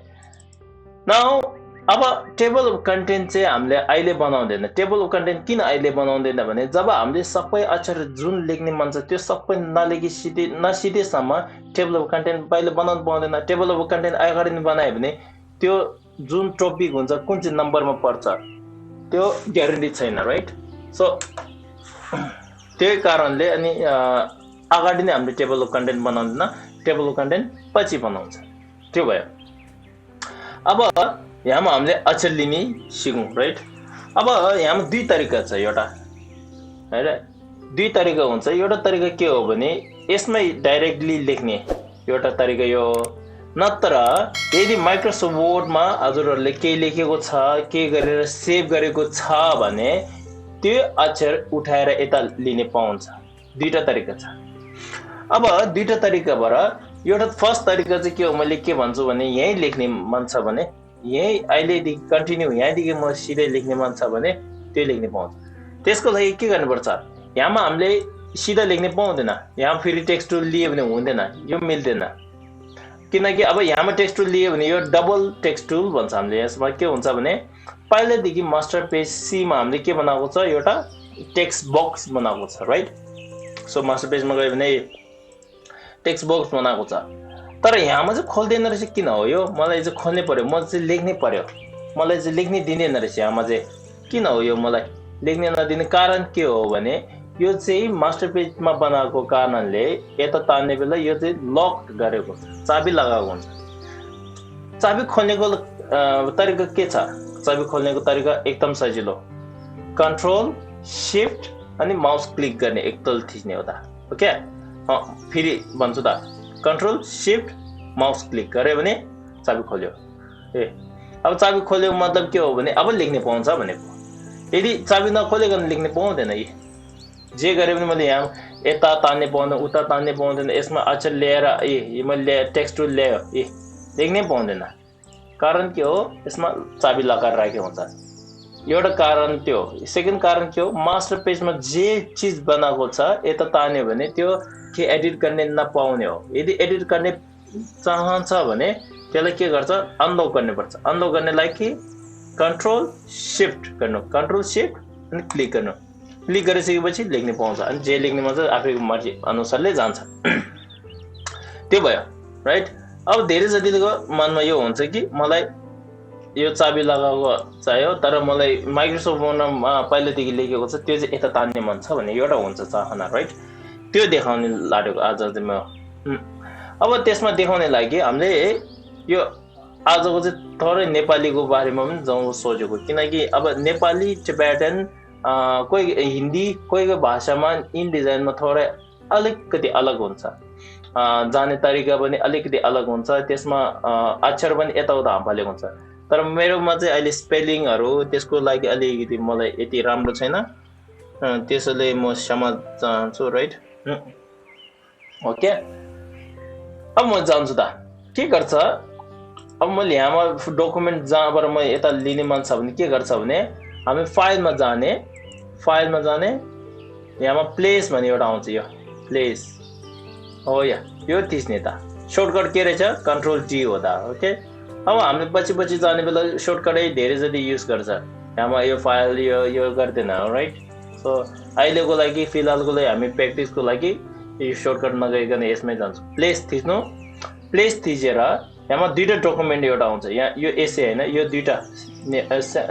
नाउ अब टेबल अफ कन्टेन्ट चाहिँ हामीले अहिले बनाउँदैन। टेबल अफ कन्टेन्ट किन अहिले बनाउँदैन भने जब हामीले सबै अक्षर जुन लेख्ने मन छ त्यो सबै नसिधेसम्म टेबल अफ कन्टेन्ट पहिले बनाउनु पाउँदैन। टेबल अफ कन्टेन्ट अगाडि नै बनायो भने त्यो जुन टपिक हुन्छ कुन चाहिँ नम्बरमा पर्छ त्यो ग्यारेन्टी छैन, राइट? सो त्यही कारणले अनि अगाडि नै हामीले टेबल अफ कन्टेन्ट बनाउँदैन, टेबल अफ कन्टेन्ट पछि बनाउँछ। त्यो भयो। अब यहाँमा हामीले अक्षर लिने सिकौँ, राइट? अब यहाँमा 2 तरिका छ। एउटा हैन, 2 तरिका हुन्छ। एउटा तरिका के हो भने यसमै डाइरेक्टली लेख्ने एउटा तरिका यो। नत्र यदि माइक्रोसफ्ट वर्डमा हजुरहरूले केही लेखेको छ, के गरेर सेभ गरेको छ भने त्यो अक्षर उठाएर यता लिने पाउँछ। 2टा तरिका छ। अब 2टा तरिकाबाट एउटा फर्स्ट तरिका चाहिँ के हो, मैले के भन्छु भने यही लेख्ने मन छ भने यही अहिलेदेखि कन्टिन्यू यहाँदेखि म सिधै लेख्ने मन छ भने त्यो लेख्ने पाउँछ। त्यसको लागि के गर्नुपर्छ, यहाँमा हामीले सिधा लेख्ने पाउँदैन, यहाँ फेरि टेक्स्ट टुल लियो भने हुँदैन, यो मिल्दैन। किनकि अब यहाँमा टेक्स्ट टुल लियो भने यो डबल टेक्स्ट टुल भन्छ हामीले। यसमा के हुन्छ भने पहिलेदेखि मास्टर पेज सीमा हामीले के बनाएको छ, एउटा टेक्स्ट बक्स बनाएको छ, राइट। सो मास्टर पेजमा गयो भने टेक्स्ट बक्स बनाएको छ, तर यहाँमा चाहिँ खोल्दैन रहेछ। किन हो यो? मलाई चाहिँ खोल्नै पर्यो, म चाहिँ लेख्नै पर्यो, मलाई चाहिँ लेख्नै दिँदैन रहेछ यहाँमा चाहिँ। किन हो यो मलाई लेख्ने नदिने कारण के हो भने यो चाहिँ मास्टर पेजमा बनाएको कारणले यता तान्ने बेला यो चाहिँ लक गरेको हुन्छ, चाबी लगाएको हुन्छ। चाबी खोल्नेको तरिका के छ? चाबी खोल्नेको तरिका एकदम सजिलो, कन्ट्रोल शिफ्ट अनि माउस क्लिक गर्ने, एकताल थिच्ने हो त। ओके, फेरि भन्छु त, कन्ट्रोल शिफ्ट माउस क्लिक गऱ्यो भने चाबी खोल्यो। अब चाबी खोल्यो मतलब के हो भने अब लेख्ने पाउँछ भनेको। यदि चाबी नखोलिकन लेख्ने पाउँदैन। जे गरे पनि मैले यहाँ यता तान्ने पाउँदैन, उता तान्ने पाउँदैन, यसमा अक्षर ल्याएर मैले टेक्स्ट टुल ल्यायो, लेख्नै पाउँदैन। कारण के हो? यसमा चाबी लगाएर राखेको हुन्छ, एउटा कारण त्यो। सेकेन्ड कारण के हो? मास्टर पेजमा जे चिज बनाएको छ यता तान्यो भने त्यो के एडिट गर्ने नपाउने हो। यदि एडिट गर्ने चाहन्छ भने त्यसलाई के गर्छ? अनलक गर्नुपर्छ। अनलक गर्नेलाई कि कन्ट्रोल शिफ्ट गर्नु, कन्ट्रोल शिफ्ट अनि क्लिक गर्नु। क्लिक गरिसकेपछि लेख्ने पाउँछ, अनि जे लेख्ने पाउँछ आफैको मर्जी अनुसारले जान्छ। त्यो भयो, राइट। अब धेरै जतिको मनमा यो हुन्छ कि मलाई यो चाबी लगाएको चाहियो, तर मलाई माइक्रोसफ्ट वर्डमा पहिलेदेखि लेखेको छ त्यो चाहिँ यता तान्ने मन छ भन्ने एउटा हुन्छ चाहना, राइट। त्यो देखाउने लागेको आज चाहिँ म। अब त्यसमा देखाउने लागि हामीले यो आजको चाहिँ थोरै नेपालीको बारेमा पनि जाउँ सोचेको। किनकि अब नेपाली, टिबेटन, कोही हिन्दी, कोही भाषामा इन डिजाइनमा थोरै अलिकति अलग हुन्छ, जाने तरिका पनि अलिकति अलग हुन्छ, त्यसमा अक्षर पनि यताउता हम्फालेको हुन्छ। तर मेरोमा चाहिँ अहिले स्पेलिङहरू त्यसको लागि अलिकति मलाई यति राम्रो छैन, त्यसैले म क्षमा चाहन्छु, राइट। ओके, अब म जान्छु त के गर्छ। अब मैले यहाँमा डकुमेन्ट जहाँबाट म यता लिने मन छ भने के गर्छ भने हामी फाइलमा जाने, यहाँमा प्लेस भन्ने एउटा आउँछ, यो प्लेस हो, यो थिच्ने त। सर्टकट के रहेछ? कन्ट्रोल टी हो त। ओके, अब हामीले पछि जाने बेला सर्टकटै धेरै जति युज गर्छ। यहाँमा यो फाइल यो गर्दैन, राइट। सो अहिलेको लागि फिलहालको लागि हामी प्र्याक्टिसको लागि यो सर्टकट नगइकन यसमै जान्छौँ। प्लेस थिच्नु, प्लेस थिचेर यहाँमा दुईटा डकुमेन्ट एउटा आउँछ, यहाँ यो एसे होइन, यो दुईटा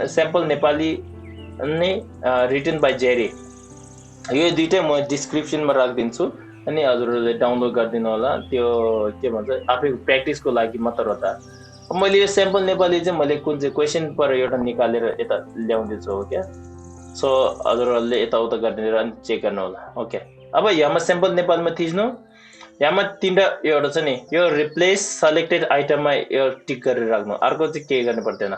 स्याम्पल नेपाली नै रिटन बाई जेरी, यो दुईटै म डिस्क्रिप्सनमा राखिदिन्छु, अनि हजुरहरूले डाउनलोड गरिदिनु होला। त्यो के भन्छ आफैको प्र्याक्टिसको लागि मात्र हो त। मैले यो स्याम्पल नेपाली चाहिँ मैले कुन चाहिँ क्वेसन पर एउटा निकालेर यता ल्याउँदैछु हो क्या। सो हजुरहरूले यताउता गरिदिएर अनि चेक गर्नु होला। ओके, अब यहाँमा स्याम्पल नेपालीमा थिच्नु, यहाँमा तीनटा एउटा छ नि, यो रिप्लेस सेलेक्टेड आइटममा यो टिक गरेर राख्नु, अर्को चाहिँ केही गर्नु पर्दैन।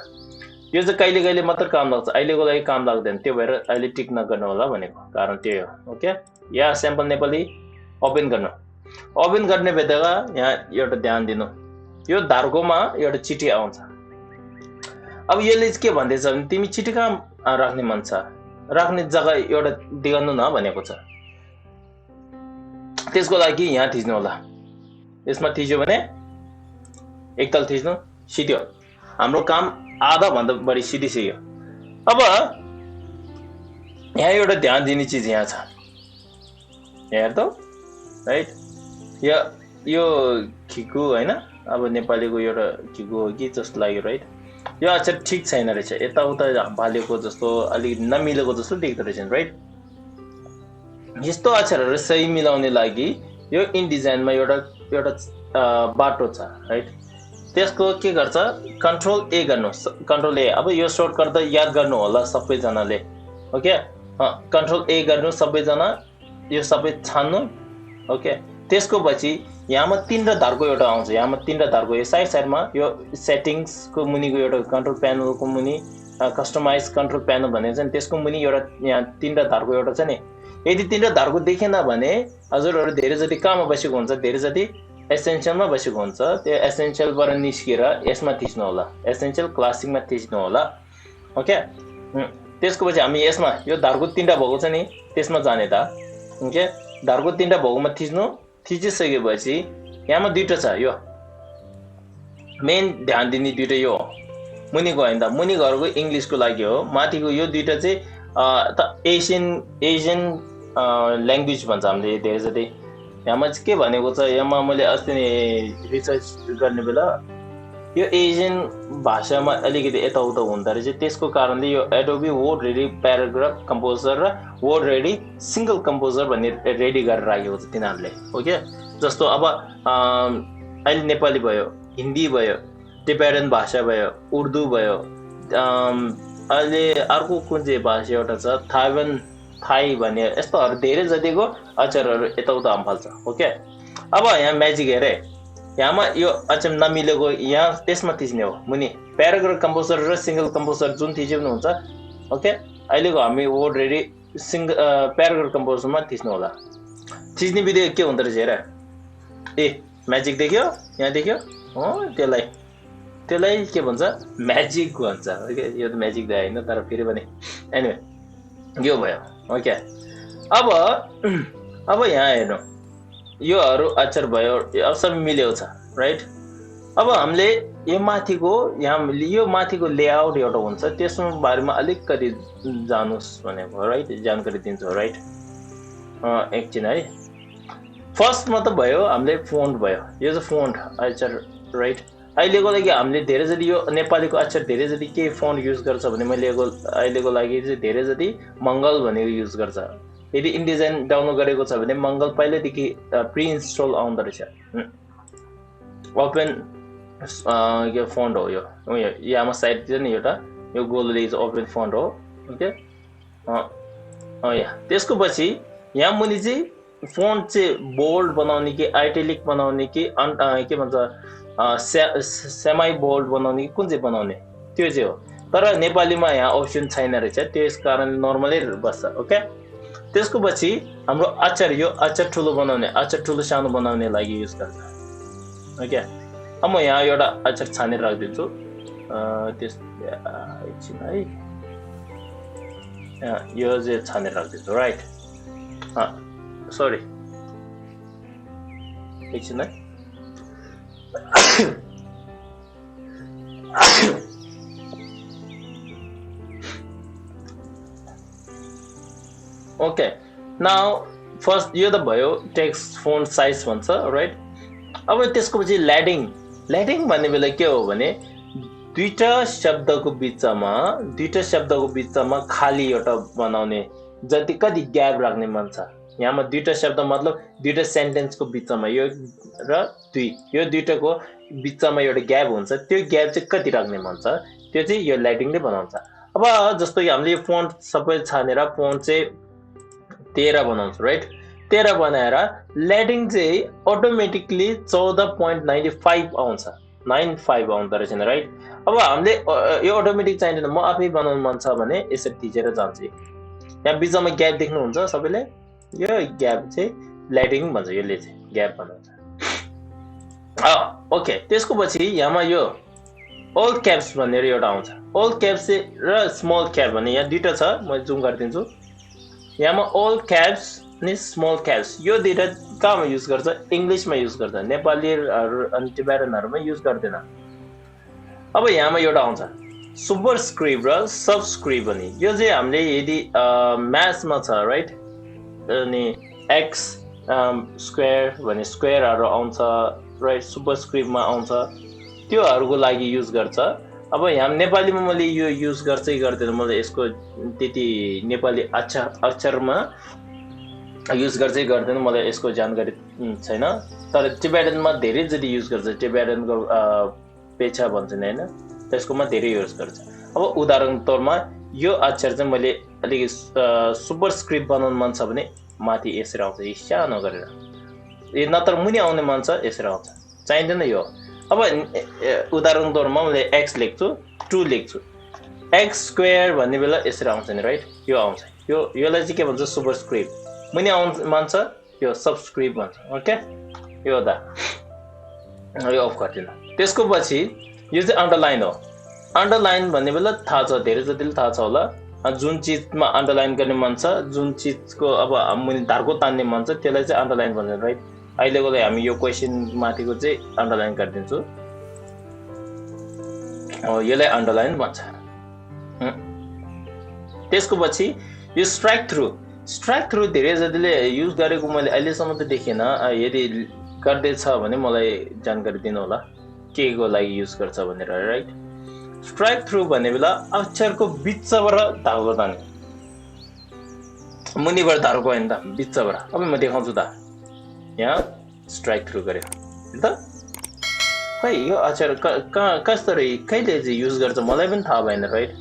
यो चाहिँ कहिले कहिले मात्र काम लाग्छ, अहिलेको लागि काम लाग्दैन, त्यो भएर अहिले टिक नगर्नु होला भनेको कारण त्यही हो। ओके, यहाँ स्याम्पल नेपाली ओपन गर्नु, ओपन गर्ने बेलामा यहाँ एउटा ध्यान दिनु, यो धारकोमा एउटा चिठी आउँछ। अब यसले के भन्दैछ भने तिमी चिठी कहाँ राख्ने मन छ, राख्ने जग्गा एउटा दिगाउनु न भनेको छ। त्यसको लागि यहाँ थिच्नु होला, यसमा थिच्यो भने एकताल थिच्नु, सिध्यो। हाम्रो काम आधा भन्दा बढी सिधिसक्यो। अब यहाँ एउटा ध्यान दिने चिज यहाँ छ, हेर त, राइट। यो खिकु होइन, अब नेपालीको एउटा खिकु हो कि जस्तो लाग्यो, राइट। यो अक्षर ठिक छैन रहेछ, यताउता भालेको जस्तो अलिकति नमिलेको जस्तो देख्दो रहेछ, राइट। यस्तो अक्षरहरू सही मिलाउने लागि यो इन डिजाइनमा एउटा बाटो छ, राइट। त्यसको के गर्छ? कन्ट्रोल ए गर्नु, कन्ट्रोल ए। अब यो सर्टकट त याद गर्नु होला सबैजनाले। ओके, कन्ट्रोल ए गर्नु सबैजना, यो सबै छान्नु। ओके, त्यसको पछि यहाँमा तीनवटा धारको एउटा आउँछ, यहाँमा तीनवटा धारको यो साइडमा यो सेटिङ्सको मुनिको एउटा कन्ट्रोल प्यानलको मुनि कस्टमाइज कन्ट्रोल प्यानल भनेको छ नि, त्यसको मुनि एउटा यहाँ तीनवटा धारको एउटा छ नि। यदि तीनवटा धारको देखेन भने हजुरहरू धेरै जति कहाँमा बसेको हुन्छ, धेरै जति एसेन्सियलमा बसेको हुन्छ, त्यो एसेन्सियलबाट निस्किएर यसमा थिच्नु होला, एसेन्सियल क्लासिकमा थिच्नु होला। ओके, त्यसको पछि हामी यसमा यो धारको 3टा भएको छ नि त्यसमा जाने त ओके धारको 3टा भएकोमा थिच्नु थिचिसकेपछि यहाँमा दुईटा छ यो मेन ध्यान दिने दुईटा यो मुनिको हैन त मुनिको इंग्लिशको लागि हो माथिको यो दुईटा चाहिँ एशियन ल्याङ्ग्वेज भन्छ हामीले धेरै जति यहाँमा चाहिँ के भनेको छ यहाँमा मैले अस्ति नै रिसर्च गर्ने बेला यो एशियन भाषामा अलिकति यताउता हुँदो रहेछ त्यसको कारणले यो Adobe word ready paragraph composer र वर्ड रेडी सिंगल कम्पोजर भन्ने रेडी गरेर राखेको छ तिनीहरूले ओके जस्तो अब अहिले नेपाली भयो हिन्दी भयो टिबेटन भाषा भयो उर्दू भयो अहिले अर्को कुन चाहिँ भाषा एउटा छ थाई भन्ने यस्तोहरू धेरै जतिको अक्षरहरू यताउता फाल्छ ओके अब यहाँ म्याजिक हेरे यहाँमा यो अक्षर नमिलेको यहाँ त्यसमा थिच्ने हो मुनि प्याराग्राफ कम्पोजर र सिंगल कम्पोजर जुन थिच्नु हुन्छ ओके अहिलेको हामी वर्ड रेडी सिंगल प्याराग्राफ कम्पोजरमा थिच्नु होला थिच्ने विधि के हुँदो रहेछ हेर ए म्याजिक देख्यो यहाँ देख्यो हो त्यसलाई के भन्छ म्याजिक भन्छ ओके यो त म्याजिक त हैन तर फेरि पनि एनीवे यो भयो ओके अब यहाँ हेर्नु योहरू अक्षर भयो अब सब मिलेको छ राइट अब हामीले यो माथिको लेआउट एउटा हुन्छ त्यसको बारेमा अलिकति जानुस् भनेको राइट जानकारी दिन्छु राइट एकछिन है फर्स्टमा त भयो हामीले फोन्ट भयो यो चाहिँ फोन्ट अक्षर राइट अहिलेको लागि हामीले धेरै जति यो नेपालीको अक्षर धेरै जति के फोन्ट युज गर्छ भने मैले अहिलेको लागि चाहिँ धेरै जति मङ्गल भनेको युज गर्छ यदि इन्डिजाइन डाउनलोड गरेको छ भने मङ्गल पहिल्यैदेखि प्रि इन्स्टल आउँदो रहेछ ओपन यो फोन्ट हो यो यहाँमा साइड छ नि एउटा यो गोलले ओपन फोन्ट हो ओके यहाँ त्यसको पछि यहाँ मुनि चाहिँ फोन्ट चाहिँ बोल्ड बनाउने कि आइटेलिक बनाउने कि के भन्छ सेमाई बोल्ड बनाउने कि कुन चाहिँ बनाउने त्यो चाहिँ हो तर नेपालीमा यहाँ अप्सन छैन रहेछ त्यस कारण नर्मलै बस्छ ओके त्यसको पछि हाम्रो अक्षर यो अक्षर ठुलो बनाउने अक्षर ठुलो सानो बनाउने लागि युज गर्छ ओके अब म यहाँ एउटा अक्षर छानेर राखिदिन्छु त्यस एकछिन है यो चाहिँ छानेर राखिदिन्छु राइट सरी एकछिन है ओके नाउ फर्स्ट यो त भयो टेक्स्ट फोन्ट साइज भन्छ राइट अब त्यसको पछि ल्याडिङ भन्ने बेला के हो भने दुईटा शब्दको बिचमा खाली एउटा बनाउने जति कति ग्याप राख्ने मन छ यहाँमा दुईटा शब्द मतलब दुईटा सेन्टेन्सको बिचमा यो र यो दुईटाको बिचमा एउटा ग्याप हुन्छ त्यो ग्याप चाहिँ कति राख्ने मन छ त्यो चाहिँ यो ल्याडिङले बनाउँछ अब जस्तो हामीले यो फोन्ट सबै छानेर फोन्ट चाहिँ 13 बनाउँछ राइट 13 बनाएर ल्याडिङ चाहिँ अटोमेटिकली 14.95 आउँछ 95 आउँदो रहेछ राइट अब हामीले यो अटोमेटिक चाहिँदैन म आफै बनाउनु मन छ भने यसरी थिचेर जान्छु यहाँ बिचमा ग्याप देख्नुहुन्छ सबैले यो ग्याप चाहिँ ल्याडिङ भन्छ यसले चाहिँ ग्याप बनाउँछ ओके त्यसको पछि यहाँमा यो ओल क्याप्स भनेर एउटा आउँछ ओल क्याप्स र स्मल क्याप भन्ने यहाँ दुईटा छ म जुम गरिदिन्छु यहाँमा ओल क्याप्स अनि स्मल क्याप्स यो दुईटा कहाँमा युज गर्छ इङ्ग्लिसमा युज गर्छ नेपालीहरू अनि टिबेटनहरूमा युज गर्दैन अब यहाँमा एउटा आउँछ सुपर स्क्रिप्ट र सब स्क्रिप्ट भन्ने यो चाहिँ हामीले यदि म्याथ्समा छ राइट अनि एक्स स्क्वायर भन्ने स्क्वायरहरू आउँछ राइट सुपर स्क्रिप्टमा आउँछ त्योहरूको लागि युज गर्छ अब यहाँ नेपालीमा मैले यो युज गर्छै गर्दैन मैले यसको त्यति नेपाली अक्षरमा युज गर्छै गर्दैन मलाई यसको जानकारी छैन तर टिबेटनमा धेरै जति युज गर्छ टिबेटनको पेचा भन्छन् हैन त्यसकोमा धेरै युज गर्छ अब उदाहरण तौरमा यो अक्षर चाहिँ मैले अलिकति सुपर स्क्रिप्ट बनाउन मन छ भने माथि यसरी आउँछ सानो गरेर यो नत्र मुनि आउने मन छ यसरी आउँछ चाहिँदैन यो अब उदाहरण तौरमा मैले एक्स लेख्छु 2 लेख्छु एक्स स्क्वायर भन्ने बेला यसरी आउँछ नि राइट यो आउँछ योलाई चाहिँ के भन्छ सुपर स्क्रिप्ट मुनि आउनु मन छ यो सबस्क्रिप्ट भन्छ ओके यो दा यो अफ गर्दिन त्यसको पछि यो चाहिँ अन्डरलाइन हो अन्डरलाइन भन्ने बेला थाहा छ धेरै जतिले थाहा छ होला जुन चिजमा अन्डरलाइन गर्ने मन छ, जुन चिजको अब मुनि धारको तान्ने मन छ त्यसलाई चाहिँ अन्डरलाइन भन्छ राइट। अहिलेको लागि हामी यो क्वेसन माथिको चाहिँ अन्डरलाइन गरिदिन्छु, यसलाई अन्डरलाइन भन्छ। त्यसको पछि यो स्ट्राइक थ्रु धेरै जतिले युज गरेको मैले अहिलेसम्म त देखिन। यदि गर्दैछ भने मलाई जानकारी दिनु होला के को लागि युज गर्छ भनेर राइट। स्ट्राइक थ्रु भन्ने बेला अक्षरको बिचबाट धागो तान्ने, मुनिबाट धागो होइन त बिचबाट। अब म देखाउँछु त, यहाँ स्ट्राइक थ्रु गर्यो त। खै यो अक्षर कसरी कहिले चाहिँ युज गर्छ मलाई पनि थाहा भएन राइट।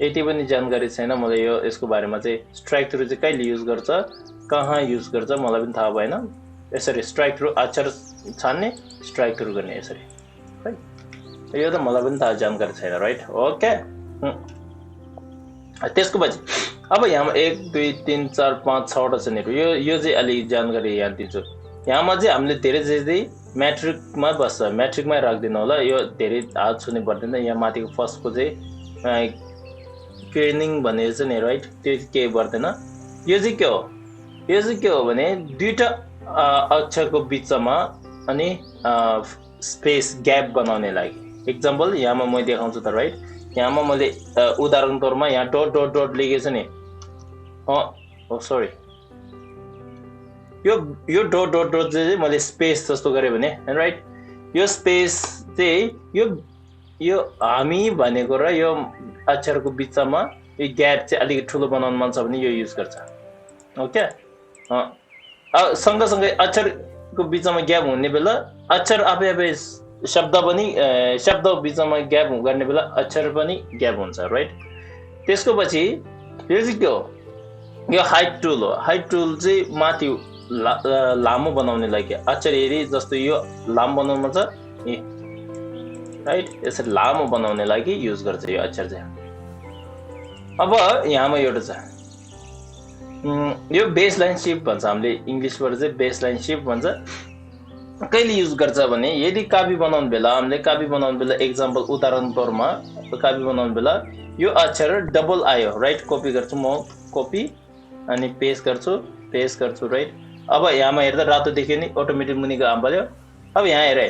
यति पनि जानकारी छैन मलाई यसको बारेमा चाहिँ। स्ट्राइक थ्रु चाहिँ कहिले युज गर्छ, कहाँ युज गर्छ मलाई पनि थाहा भएन। यसरी स्ट्राइक थ्रु अक्षर छान्ने, स्ट्राइक थ्रु गर्ने यसरी है। यो त मलाई पनि थाहा जानकारी छैन राइट। ओके, त्यसको पछि अब यहाँ 1 2 3 4 5 6वटा छ नि। यो चाहिँ अलि जानकारी यहाँ दिन्छु। यहाँमा चाहिँ हामीले धेरै जति म्याट्रिकमा बस्छ, म्याट्रिकमै राख्दिनु होला। यो धेरै हात छुने पर्दैन। यहाँ माथिको फर्स्टको चाहिँ क्रेनिङ भनेर चाहिँ नि राइट, त्यो केही पर्दैन। यो चाहिँ के हो, यो चाहिँ के हो भने दुईटा अक्षरको बिचमा अनि स्पेस ग्याप बनाउने लागि। एक्जाम्पल यहाँमा म देखाउँछु त राइट। यहाँमा मैले उदाहरण तौरमा यहाँ डट डट डट लेखेको छ नि। सरी, यो डट डट डट चाहिँ मैले स्पेस जस्तो गरेँ भने राइट। यो स्पेस चाहिँ यो हामी भनेको र यो अक्षरको बिचमा यो ग्याप चाहिँ अलिकति ठुलो बनाउनु मन छ भने यो युज गर्छ। ओके, सँगसँगै अक्षरको बिचमा ग्याप हुने बेला अक्षर आफै शब्द बिचमा ग्याप गर्ने बेला अक्षर पनि ग्याप हुन्छ राइट। त्यसको पछि यो चाहिँ के हो, यो हाइट टुल हो। हाइट टुल चाहिँ माथि लामो बनाउने लागि, अक्षर हेरी जस्तो यो लामो बनाउनु छ राइट, यसरी लामो बनाउने लागि युज गर्छ यो अक्षर चाहिँ। अब यहाँमा एउटा छ यो बेस लाइन सिफ्ट भन्छ, हामीले इङ्ग्लिसबाट चाहिँ बेस लाइन सिफ्ट भन्छ। कहिले युज गर्छ भने यदि कापी बनाउनु बेला, हामीले कापी बनाउनु बेला एक्जाम्पल उदाहरण तौरमा कापी बनाउनु बेला यो अक्षर डबल आयो राइट। कपी गर्छु म, कपी अनि पेस्ट गर्छु राइट। अब यहाँमा हेर्दा रातो देखियो नि, अटोमेटिक मुनिको आम पर्यो। अब यहाँ हेर,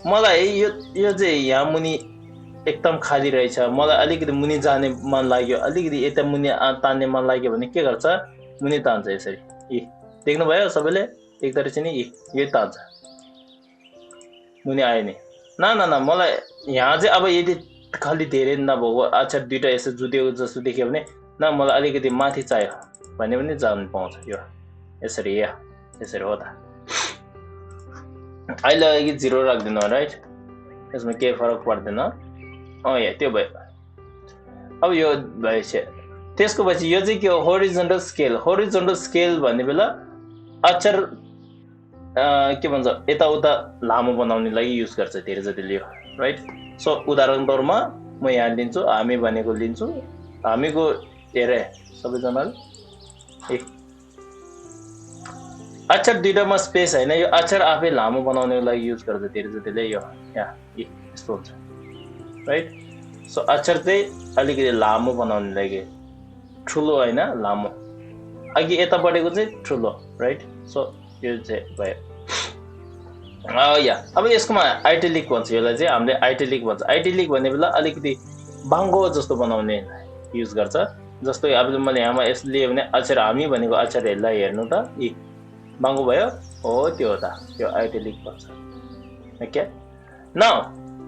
मलाई यो चाहिँ यहाँ मुनि एकदम खाली रहेछ, मलाई अलिकति मुनि जाने मन लाग्यो, अलिकति यता मुनि तान्ने मन लाग्यो भने के गर्छ, मुनि तान्छ यसरी। देख्नुभयो सबैले, देख्दो रहेछ नि, यो तान्छ मुनि आयो नि। न मलाई यहाँ चाहिँ अब यदि खालि धेरै नभएको अक्षर दुईटा यसो जुदेको जस्तो देख्यो भने न, मलाई अलिकति माथि चाहियो भने पनि जानु पाउँछ यो यसरी। यसरी हो त। अहिले अघि 0 राख्दिनु राइट, यसमा केही फरक पर्दैन। त्यो भयो। अब यो भएछ। त्यसको पछि यो चाहिँ के हो, होरिजोन्टल स्केल। होरिजोन्टल स्केल भन्ने बेला अक्षर के भन्छ यताउता लामो बनाउने लागि युज गर्छ धेरै जतिले यो राइट। सो उदाहरण तौरमा म यहाँ लिन्छु, हामी भनेको लिन्छु। हामीको हेरे सबैजनाले अक्षर दुईटामा स्पेस होइन, यो अक्षर आफै लामो बनाउनको लागि युज गर्छ धेरै जतिले यो यहाँ यस्तो हुन्छ राइट। सो अक्षर चाहिँ अलिकति लामो बनाउनु लागि, ठुलो होइन लामो, अघि यता बढेको चाहिँ ठुलो राइट। सो यो चाहिँ भयो। अब यसकोमा आइटेलिक भन्छ, यसलाई चाहिँ हामीले आइटेलिक भन्छ। आइटेलिक भन्ने बेला अलिकति बाङ्गो जस्तो बनाउने युज गर्छ। जस्तो अब मैले यहाँमा यस लियो भने अक्षर हामी भनेको अक्षरहरूलाई हेर्नु त बाङ्गो भयो हो, त्यो हो त, त्यो आइटेलिक भन्छ। ओके, न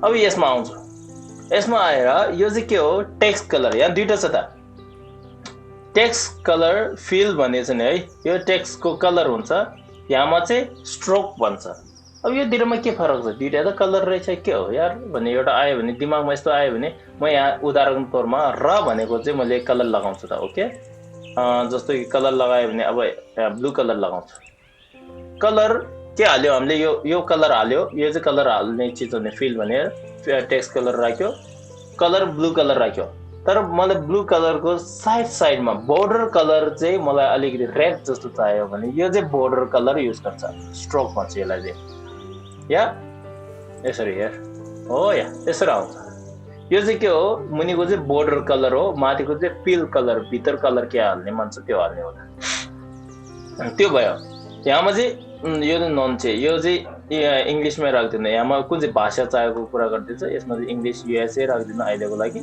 अब यसमा आउँछु। यसमा आएर यो चाहिँ के हो, टेक्स्ट कलर। यहाँ दुईटा छ त, टेक्स्ट कलर फिल भन्ने छ नि है। यो टेक्स्टको कलर हुन्छ, यहाँमा चाहिँ स्ट्रोक भन्छ। अब यो दुईटामा के फरक छ, दुईटा त कलर रहेछ, के हो यार भन्ने एउटा आयो भने दिमागमा यस्तो आयो भने म यहाँ उदाहरण तौरमा र भनेको चाहिँ मैले कलर लगाउँछु त। ओके, जस्तो कि कलर लगायो भने अब यहाँ ब्लू कलर लगाउँछु। कलर के हाल्यो हामीले, यो कलर हाल्यो, यो चाहिँ कलर हाल्ने चिज हो नि, फिल भनेर टेक्स्ट कलर राख्यो, कलर ब्लू कलर राख्यो। तर मलाई ब्लू कलरको साइडमा बोर्डर कलर चाहिँ मलाई अलिकति रेड जस्तो चाहियो भने यो चाहिँ बोर्डर कलर युज गर्छ, स्ट्रोक भन्छ यसलाई चाहिँ। या यसरी हेर हो, या यसरी आउँछ। यो चाहिँ के हो मुनिको चाहिँ बोर्डर कलर हो माथिको चाहिँ फिल कलर भित्र कलर के हाल्ने मन छ त्यो हाल्ने होला त्यो भयो यहाँमा चाहिँ यो नन चाहिँ यो चाहिँ इङ्ग्लिसमै राख्दिनु यहाँमा कुन चाहिँ भाषा चाहेको कुरा गर्दैछ यसमा चाहिँ इङ्ग्लिस युएसए राख्दिनु अहिलेको लागि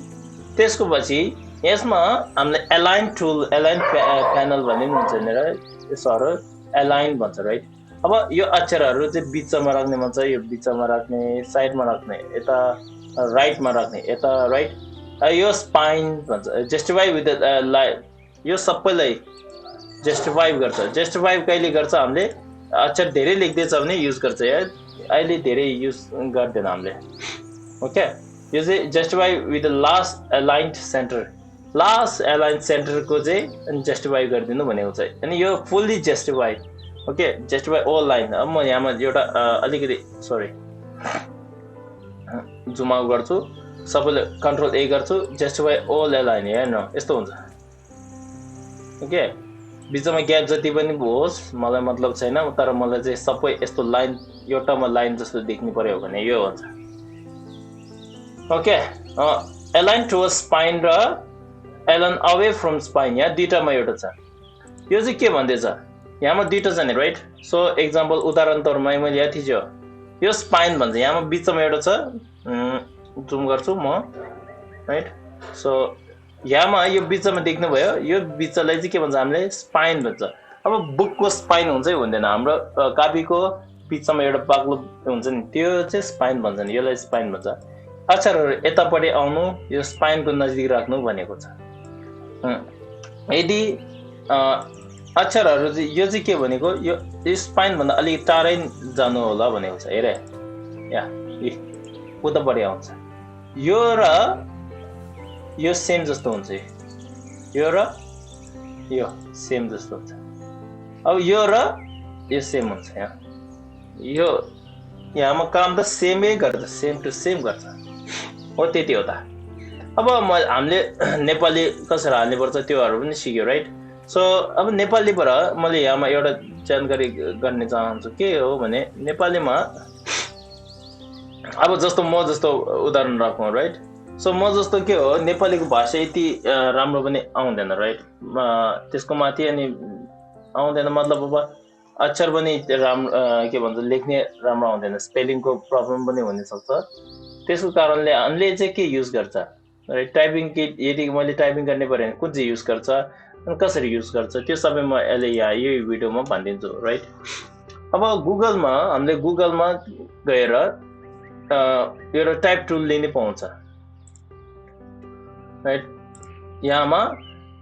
त्यसको पछि यसमा हामीले एलाइन टुल एलाइन प्यानल भन्ने पनि हुन्छ यहाँनिर यसहरू एलाइन भन्छ राइट अब यो अक्षरहरू चाहिँ बिचमा राख्ने भन्छ यो बिचमा राख्ने साइडमा राख्ने यता राइटमा राख्ने यता राइट यो स्पाइन भन्छ जस्टिफाई विथ यो सबैलाई जस्टिफाई गर्छ जस्टिफाई कहिले गर्छ हामीले अक्षर धेरै लेख्दैछ भने युज गर्छ या अहिले धेरै युज गर्दैन हामीले ओके यो चाहिँ justify with last aligned centre last aligned सेन्टरको चाहिँ जस्टिफाई गरिदिनु भनेको छ अनि यो fully justify okay justify all line अब म यहाँमा एउटा अलिकति सरी जुम आउट गर्छु सबैले कन्ट्रोल ए गर्छु जस्टिफाई ओल अलाइन हेर्नु यस्तो हुन्छ ओके बिचमा ग्याप जति पनि होस् मलाई मतलब छैन तर मलाई चाहिँ सबै यस्तो लाइन एउटामा लाइन जस्तो देख्नु पर्यो भने यो हुन्छ ओके एलाइन टुवर्ड्स स्पाइन र एलाइन अवे फ्रम स्पाइन यहाँ दुईटामा एउटा छ यो चाहिँ के भन्दैछ यहाँमा दुईटा छ नि राइट सो एक्जाम्पल उदाहरण तौरमा मैले यहाँ थिच्यो यो स्पाइन भन्छ यहाँमा बिचमा एउटा छ जुम गर्छु म राइट सो यहाँमा यो बिचमा देख्नुभयो यो बिचलाई चाहिँ के भन्छ हामीले स्पाइन भन्छ अब बुकको स्पाइन हुन्छ है हुँदैन हाम्रो कापीको बिचमा एउटा बाक्लो हुन्छ नि त्यो चाहिँ स्पाइन भन्छ नि यसलाई स्पाइन भन्छ अक्षरहरू यतापट्टि आउनु यो स्पाइनको नजिक राख्नु भनेको छ यदि अक्षरहरू चाहिँ यो चाहिँ के भनेको यो स्पाइन भन्दा अलिक टाढै जानु होला भनेको छ हेरे या उतापट्टि आउँछ यो र यो सेम जस्तो हुन्छ यो र यो सेम जस्तो हुन्छ अब यो र यो सेम हुन्छ यो यहाँमा काम त सेमै गर्छ सेम टु सेम गर्छ हो त्यति हो त अब हामीले नेपाली कसरी हाल्ने पर्छ त्योहरू पनि सिक्यो राइट सो अब नेपालीबाट मैले यहाँमा एउटा जानकारी गर्ने चाहन्छु के हो भने नेपालीमा अब जस्तो म जस्तो उदाहरण राखौँ राइट सो म जस्तो के हो नेपालीको भाषा यति राम्रो पनि आउँदैन राइट त्यसको माथि अनि आउँदैन मतलब अब अक्षर पनि राम्रो के भन्छ लेख्ने राम्रो आउँदैन स्पेलिङको प्रब्लम पनि हुनसक्छ त्यसको कारणले हामीले चाहिँ के युज गर्छ राइट टाइपिङ के यदि मैले टाइपिङ गर्ने पऱ्यो भने कुन चाहिँ युज गर्छ अनि कसरी युज गर्छ त्यो सबै म अहिले यहाँ यो भिडियोमा भनिदिन्छु राइट अब गुगलमा हामीले गुगलमा गएर एउटा टाइप टुल लिने पाउँछ राइट यहाँ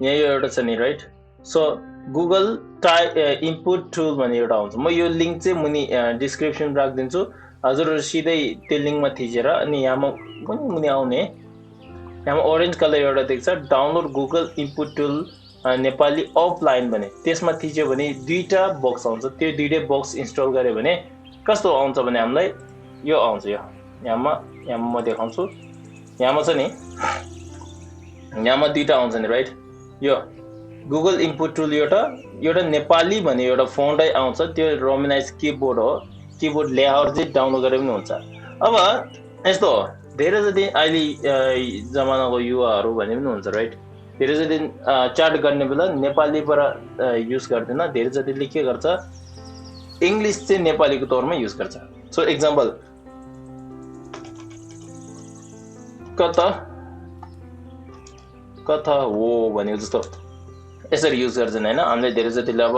एउटा छ नि right so Google type input tool भन्ने एउटा आउँछ म यो लिङ्क चाहिँ मुनि डिस्क्रिप्सन राखिदिन्छु हजुरहरू सिधै त्यो लिङ्कमा थिचेर अनि यहाँमा कुनै मुनि आउने यहाँमा ओरेन्ज कलर एउटा देख्छ download Google input tool Nepali offline भने त्यसमा थिच्यो भने दुईटा बक्स आउँछ त्यो दुईटै बक्स इन्स्टल गर्यो भने कस्तो आउँछ भने हामीलाई यो आउँछ यो यहाँमा म देखाउँछु यहाँमा छ नि यहाँमा दुईटा आउँछ नि राइट यो गुगल इनपुट टुल एउटा नेपाली भन्ने एउटा फोन्टै आउँछ त्यो रोमनाइज किबोर्ड हो किबोर्ड लेआउट चाहिँ डाउनलोड गरे पनि हुन्छ अब यस्तो हो धेरै जति अहिले जमानाको युवाहरू भने पनि हुन्छ राइट धेरै जति च्याट गर्ने बेला नेपालीबाट युज गर्दैन धेरै जतिले के गर्छ इङ्ग्लिस चाहिँ नेपालीको तौरमा युज गर्छ सो एक्जाम्पल कथा हो भनेको जस्तो यसरी युज गर्छन् होइन हामीले धेरै जतिले अब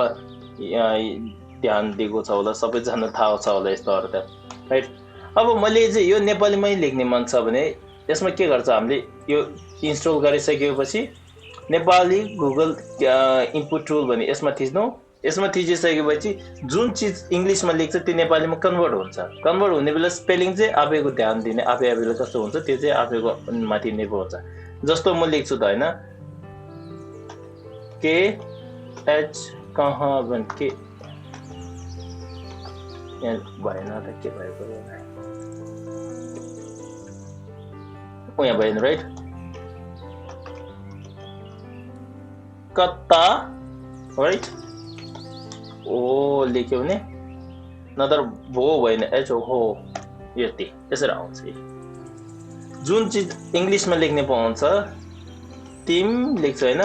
ध्यान दिएको छ होला सबैजना थाहा छ होला यस्तोहरू त राइट अब मैले चाहिँ यो नेपालीमै लेख्ने मन छ भने यसमा के गर्छ हामीले यो इन्स्टल गरिसकेपछि नेपाली गुगल इनपुट टुल भने यसमा थिच्नु यसमा थिचिसकेपछि जुन चिज इङ्ग्लिसमा लेख्छ त्यो नेपालीमा कन्भर्ट हुन्छ कन्भर्ट हुने बेला स्पेलिङ चाहिँ आफैको ध्यान दिने आफैले कस्तो हुन्छ त्यो चाहिँ आफैको माथि निर्भर हुन्छ जस्तो म लेख्छु त होइन के एच कहाँ भन् के यहाँ भएन त के भएको यहाँ भएन राइट कता राइट ओ लेख्यो भने नत्र भो भएन एच हो यति यसरी आउँछ जुन चिज इङ्ग्लिसमा लेख्ने पाउँछ टिम लेख्छु हैन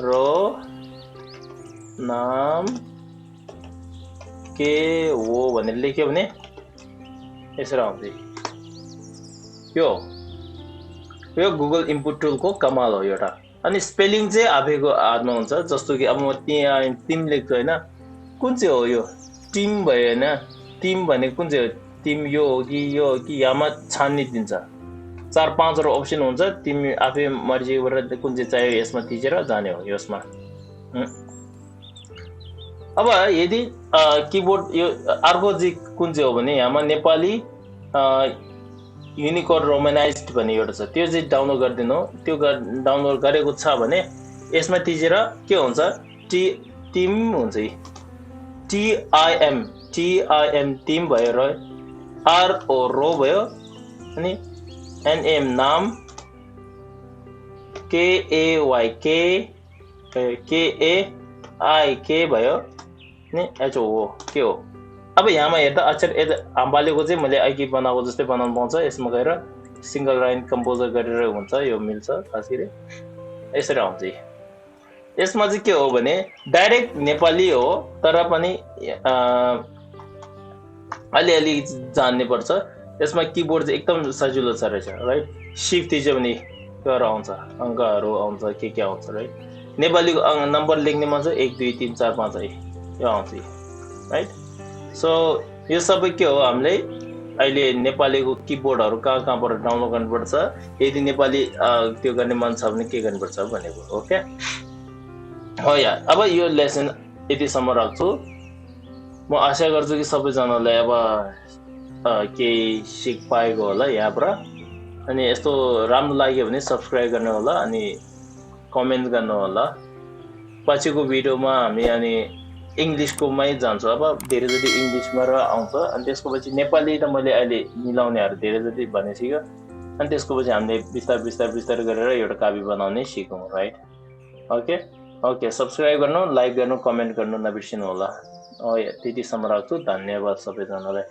रो नाम के हो भनेर लेख्यो भने यसरी आउँछ यो गुगल इनपुट टुलको कमाल हो एउटा अनि स्पेलिङ चाहिँ आफैको हातमा हुन्छ जस्तो कि अब म त्यहाँ टिम लेख्छु हैन कुन चाहिँ हो यो टिम भयो हैन टिम भने कुन चाहिँ हो टिम यो हो कि यहाँमा छान्ने दिन्छ 4-5 वटा अप्सन हुन्छ तिमी आफै मर्जी गरेर कुन चाहिँ चाहियो यसमा थिचेर जाने हो यसमा अब यदि किबोर्ड यो अर्को चाहिँ कुन चाहिँ हो भने यहाँमा नेपाली युनिकोड रोमनाइज्ड भन्ने एउटा छ त्यो चाहिँ डाउनलोड गरिदिनु त्यो डाउनलोड गरेको छ भने यसमा थिचेर के हुन्छ टिम हुन्छ टिम टिम भयो र आर ओ रो भयो अनि एनएम नाम केएवाई के भयो नि एचओ हो के हो अब यहाँमा हेर्दा अक्षर हाम्बालेको चाहिँ मैले अघि बनाएको जस्तै बनाउनु पाउँछ यसमा गएर सिंगल लाइन कम्पोजर गरेर हुन्छ यो मिल्छ खास गरी यसरी आउँछ यसमा चाहिँ के हो भने डाइरेक्ट नेपाली हो तर पनि अलिअलि जान्ने पर्छ यसमा किबोर्ड चाहिँ एकदम सजिलो छ रहेछ राइट शिफ्ट थिच्यो भने योहरू आउँछ अङ्कहरू आउँछ के आउँछ राइट नेपालीको नम्बर लेख्नेमा चाहिँ 1 2 3 4 5 यो आउँछ राइट सो यो सबै के हो हामीले अहिले नेपालीको किबोर्डहरू कहाँबाट डाउनलोड गर्नुपर्छ यदि नेपाली त्यो गर्ने मन छ भने के गर्नुपर्छ भनेको ओके हो यार अब यो लेसन यतिसम्म राख्छु म आशा गर्छु कि सबैजनालाई अब केही सिक पाएको होला यहाँबाट अनि यस्तो राम्रो लाग्यो भने सब्स्क्राइब गर्नु होला अनि कमेन्ट गर्नु होला पछिको भिडियोमा हामी अनि इङ्ग्लिसकोमै जान्छु अब धेरै जति इङ्ग्लिसमा र आउँछ अनि त्यसको पछि नेपाली त मैले अहिले मिलाउनेहरू धेरै जति भनिसक्यो अनि त्यसको पछि हामीले बिस्तारै गरेर एउटा कापी बनाउने सिकौँ राइट ओके सब्स्क्राइब गर्नु लाइक गर्नु कमेन्ट गर्नु नबिर्सिनु होला त्यतिसम्म राख्छु धन्यवाद सबैजनालाई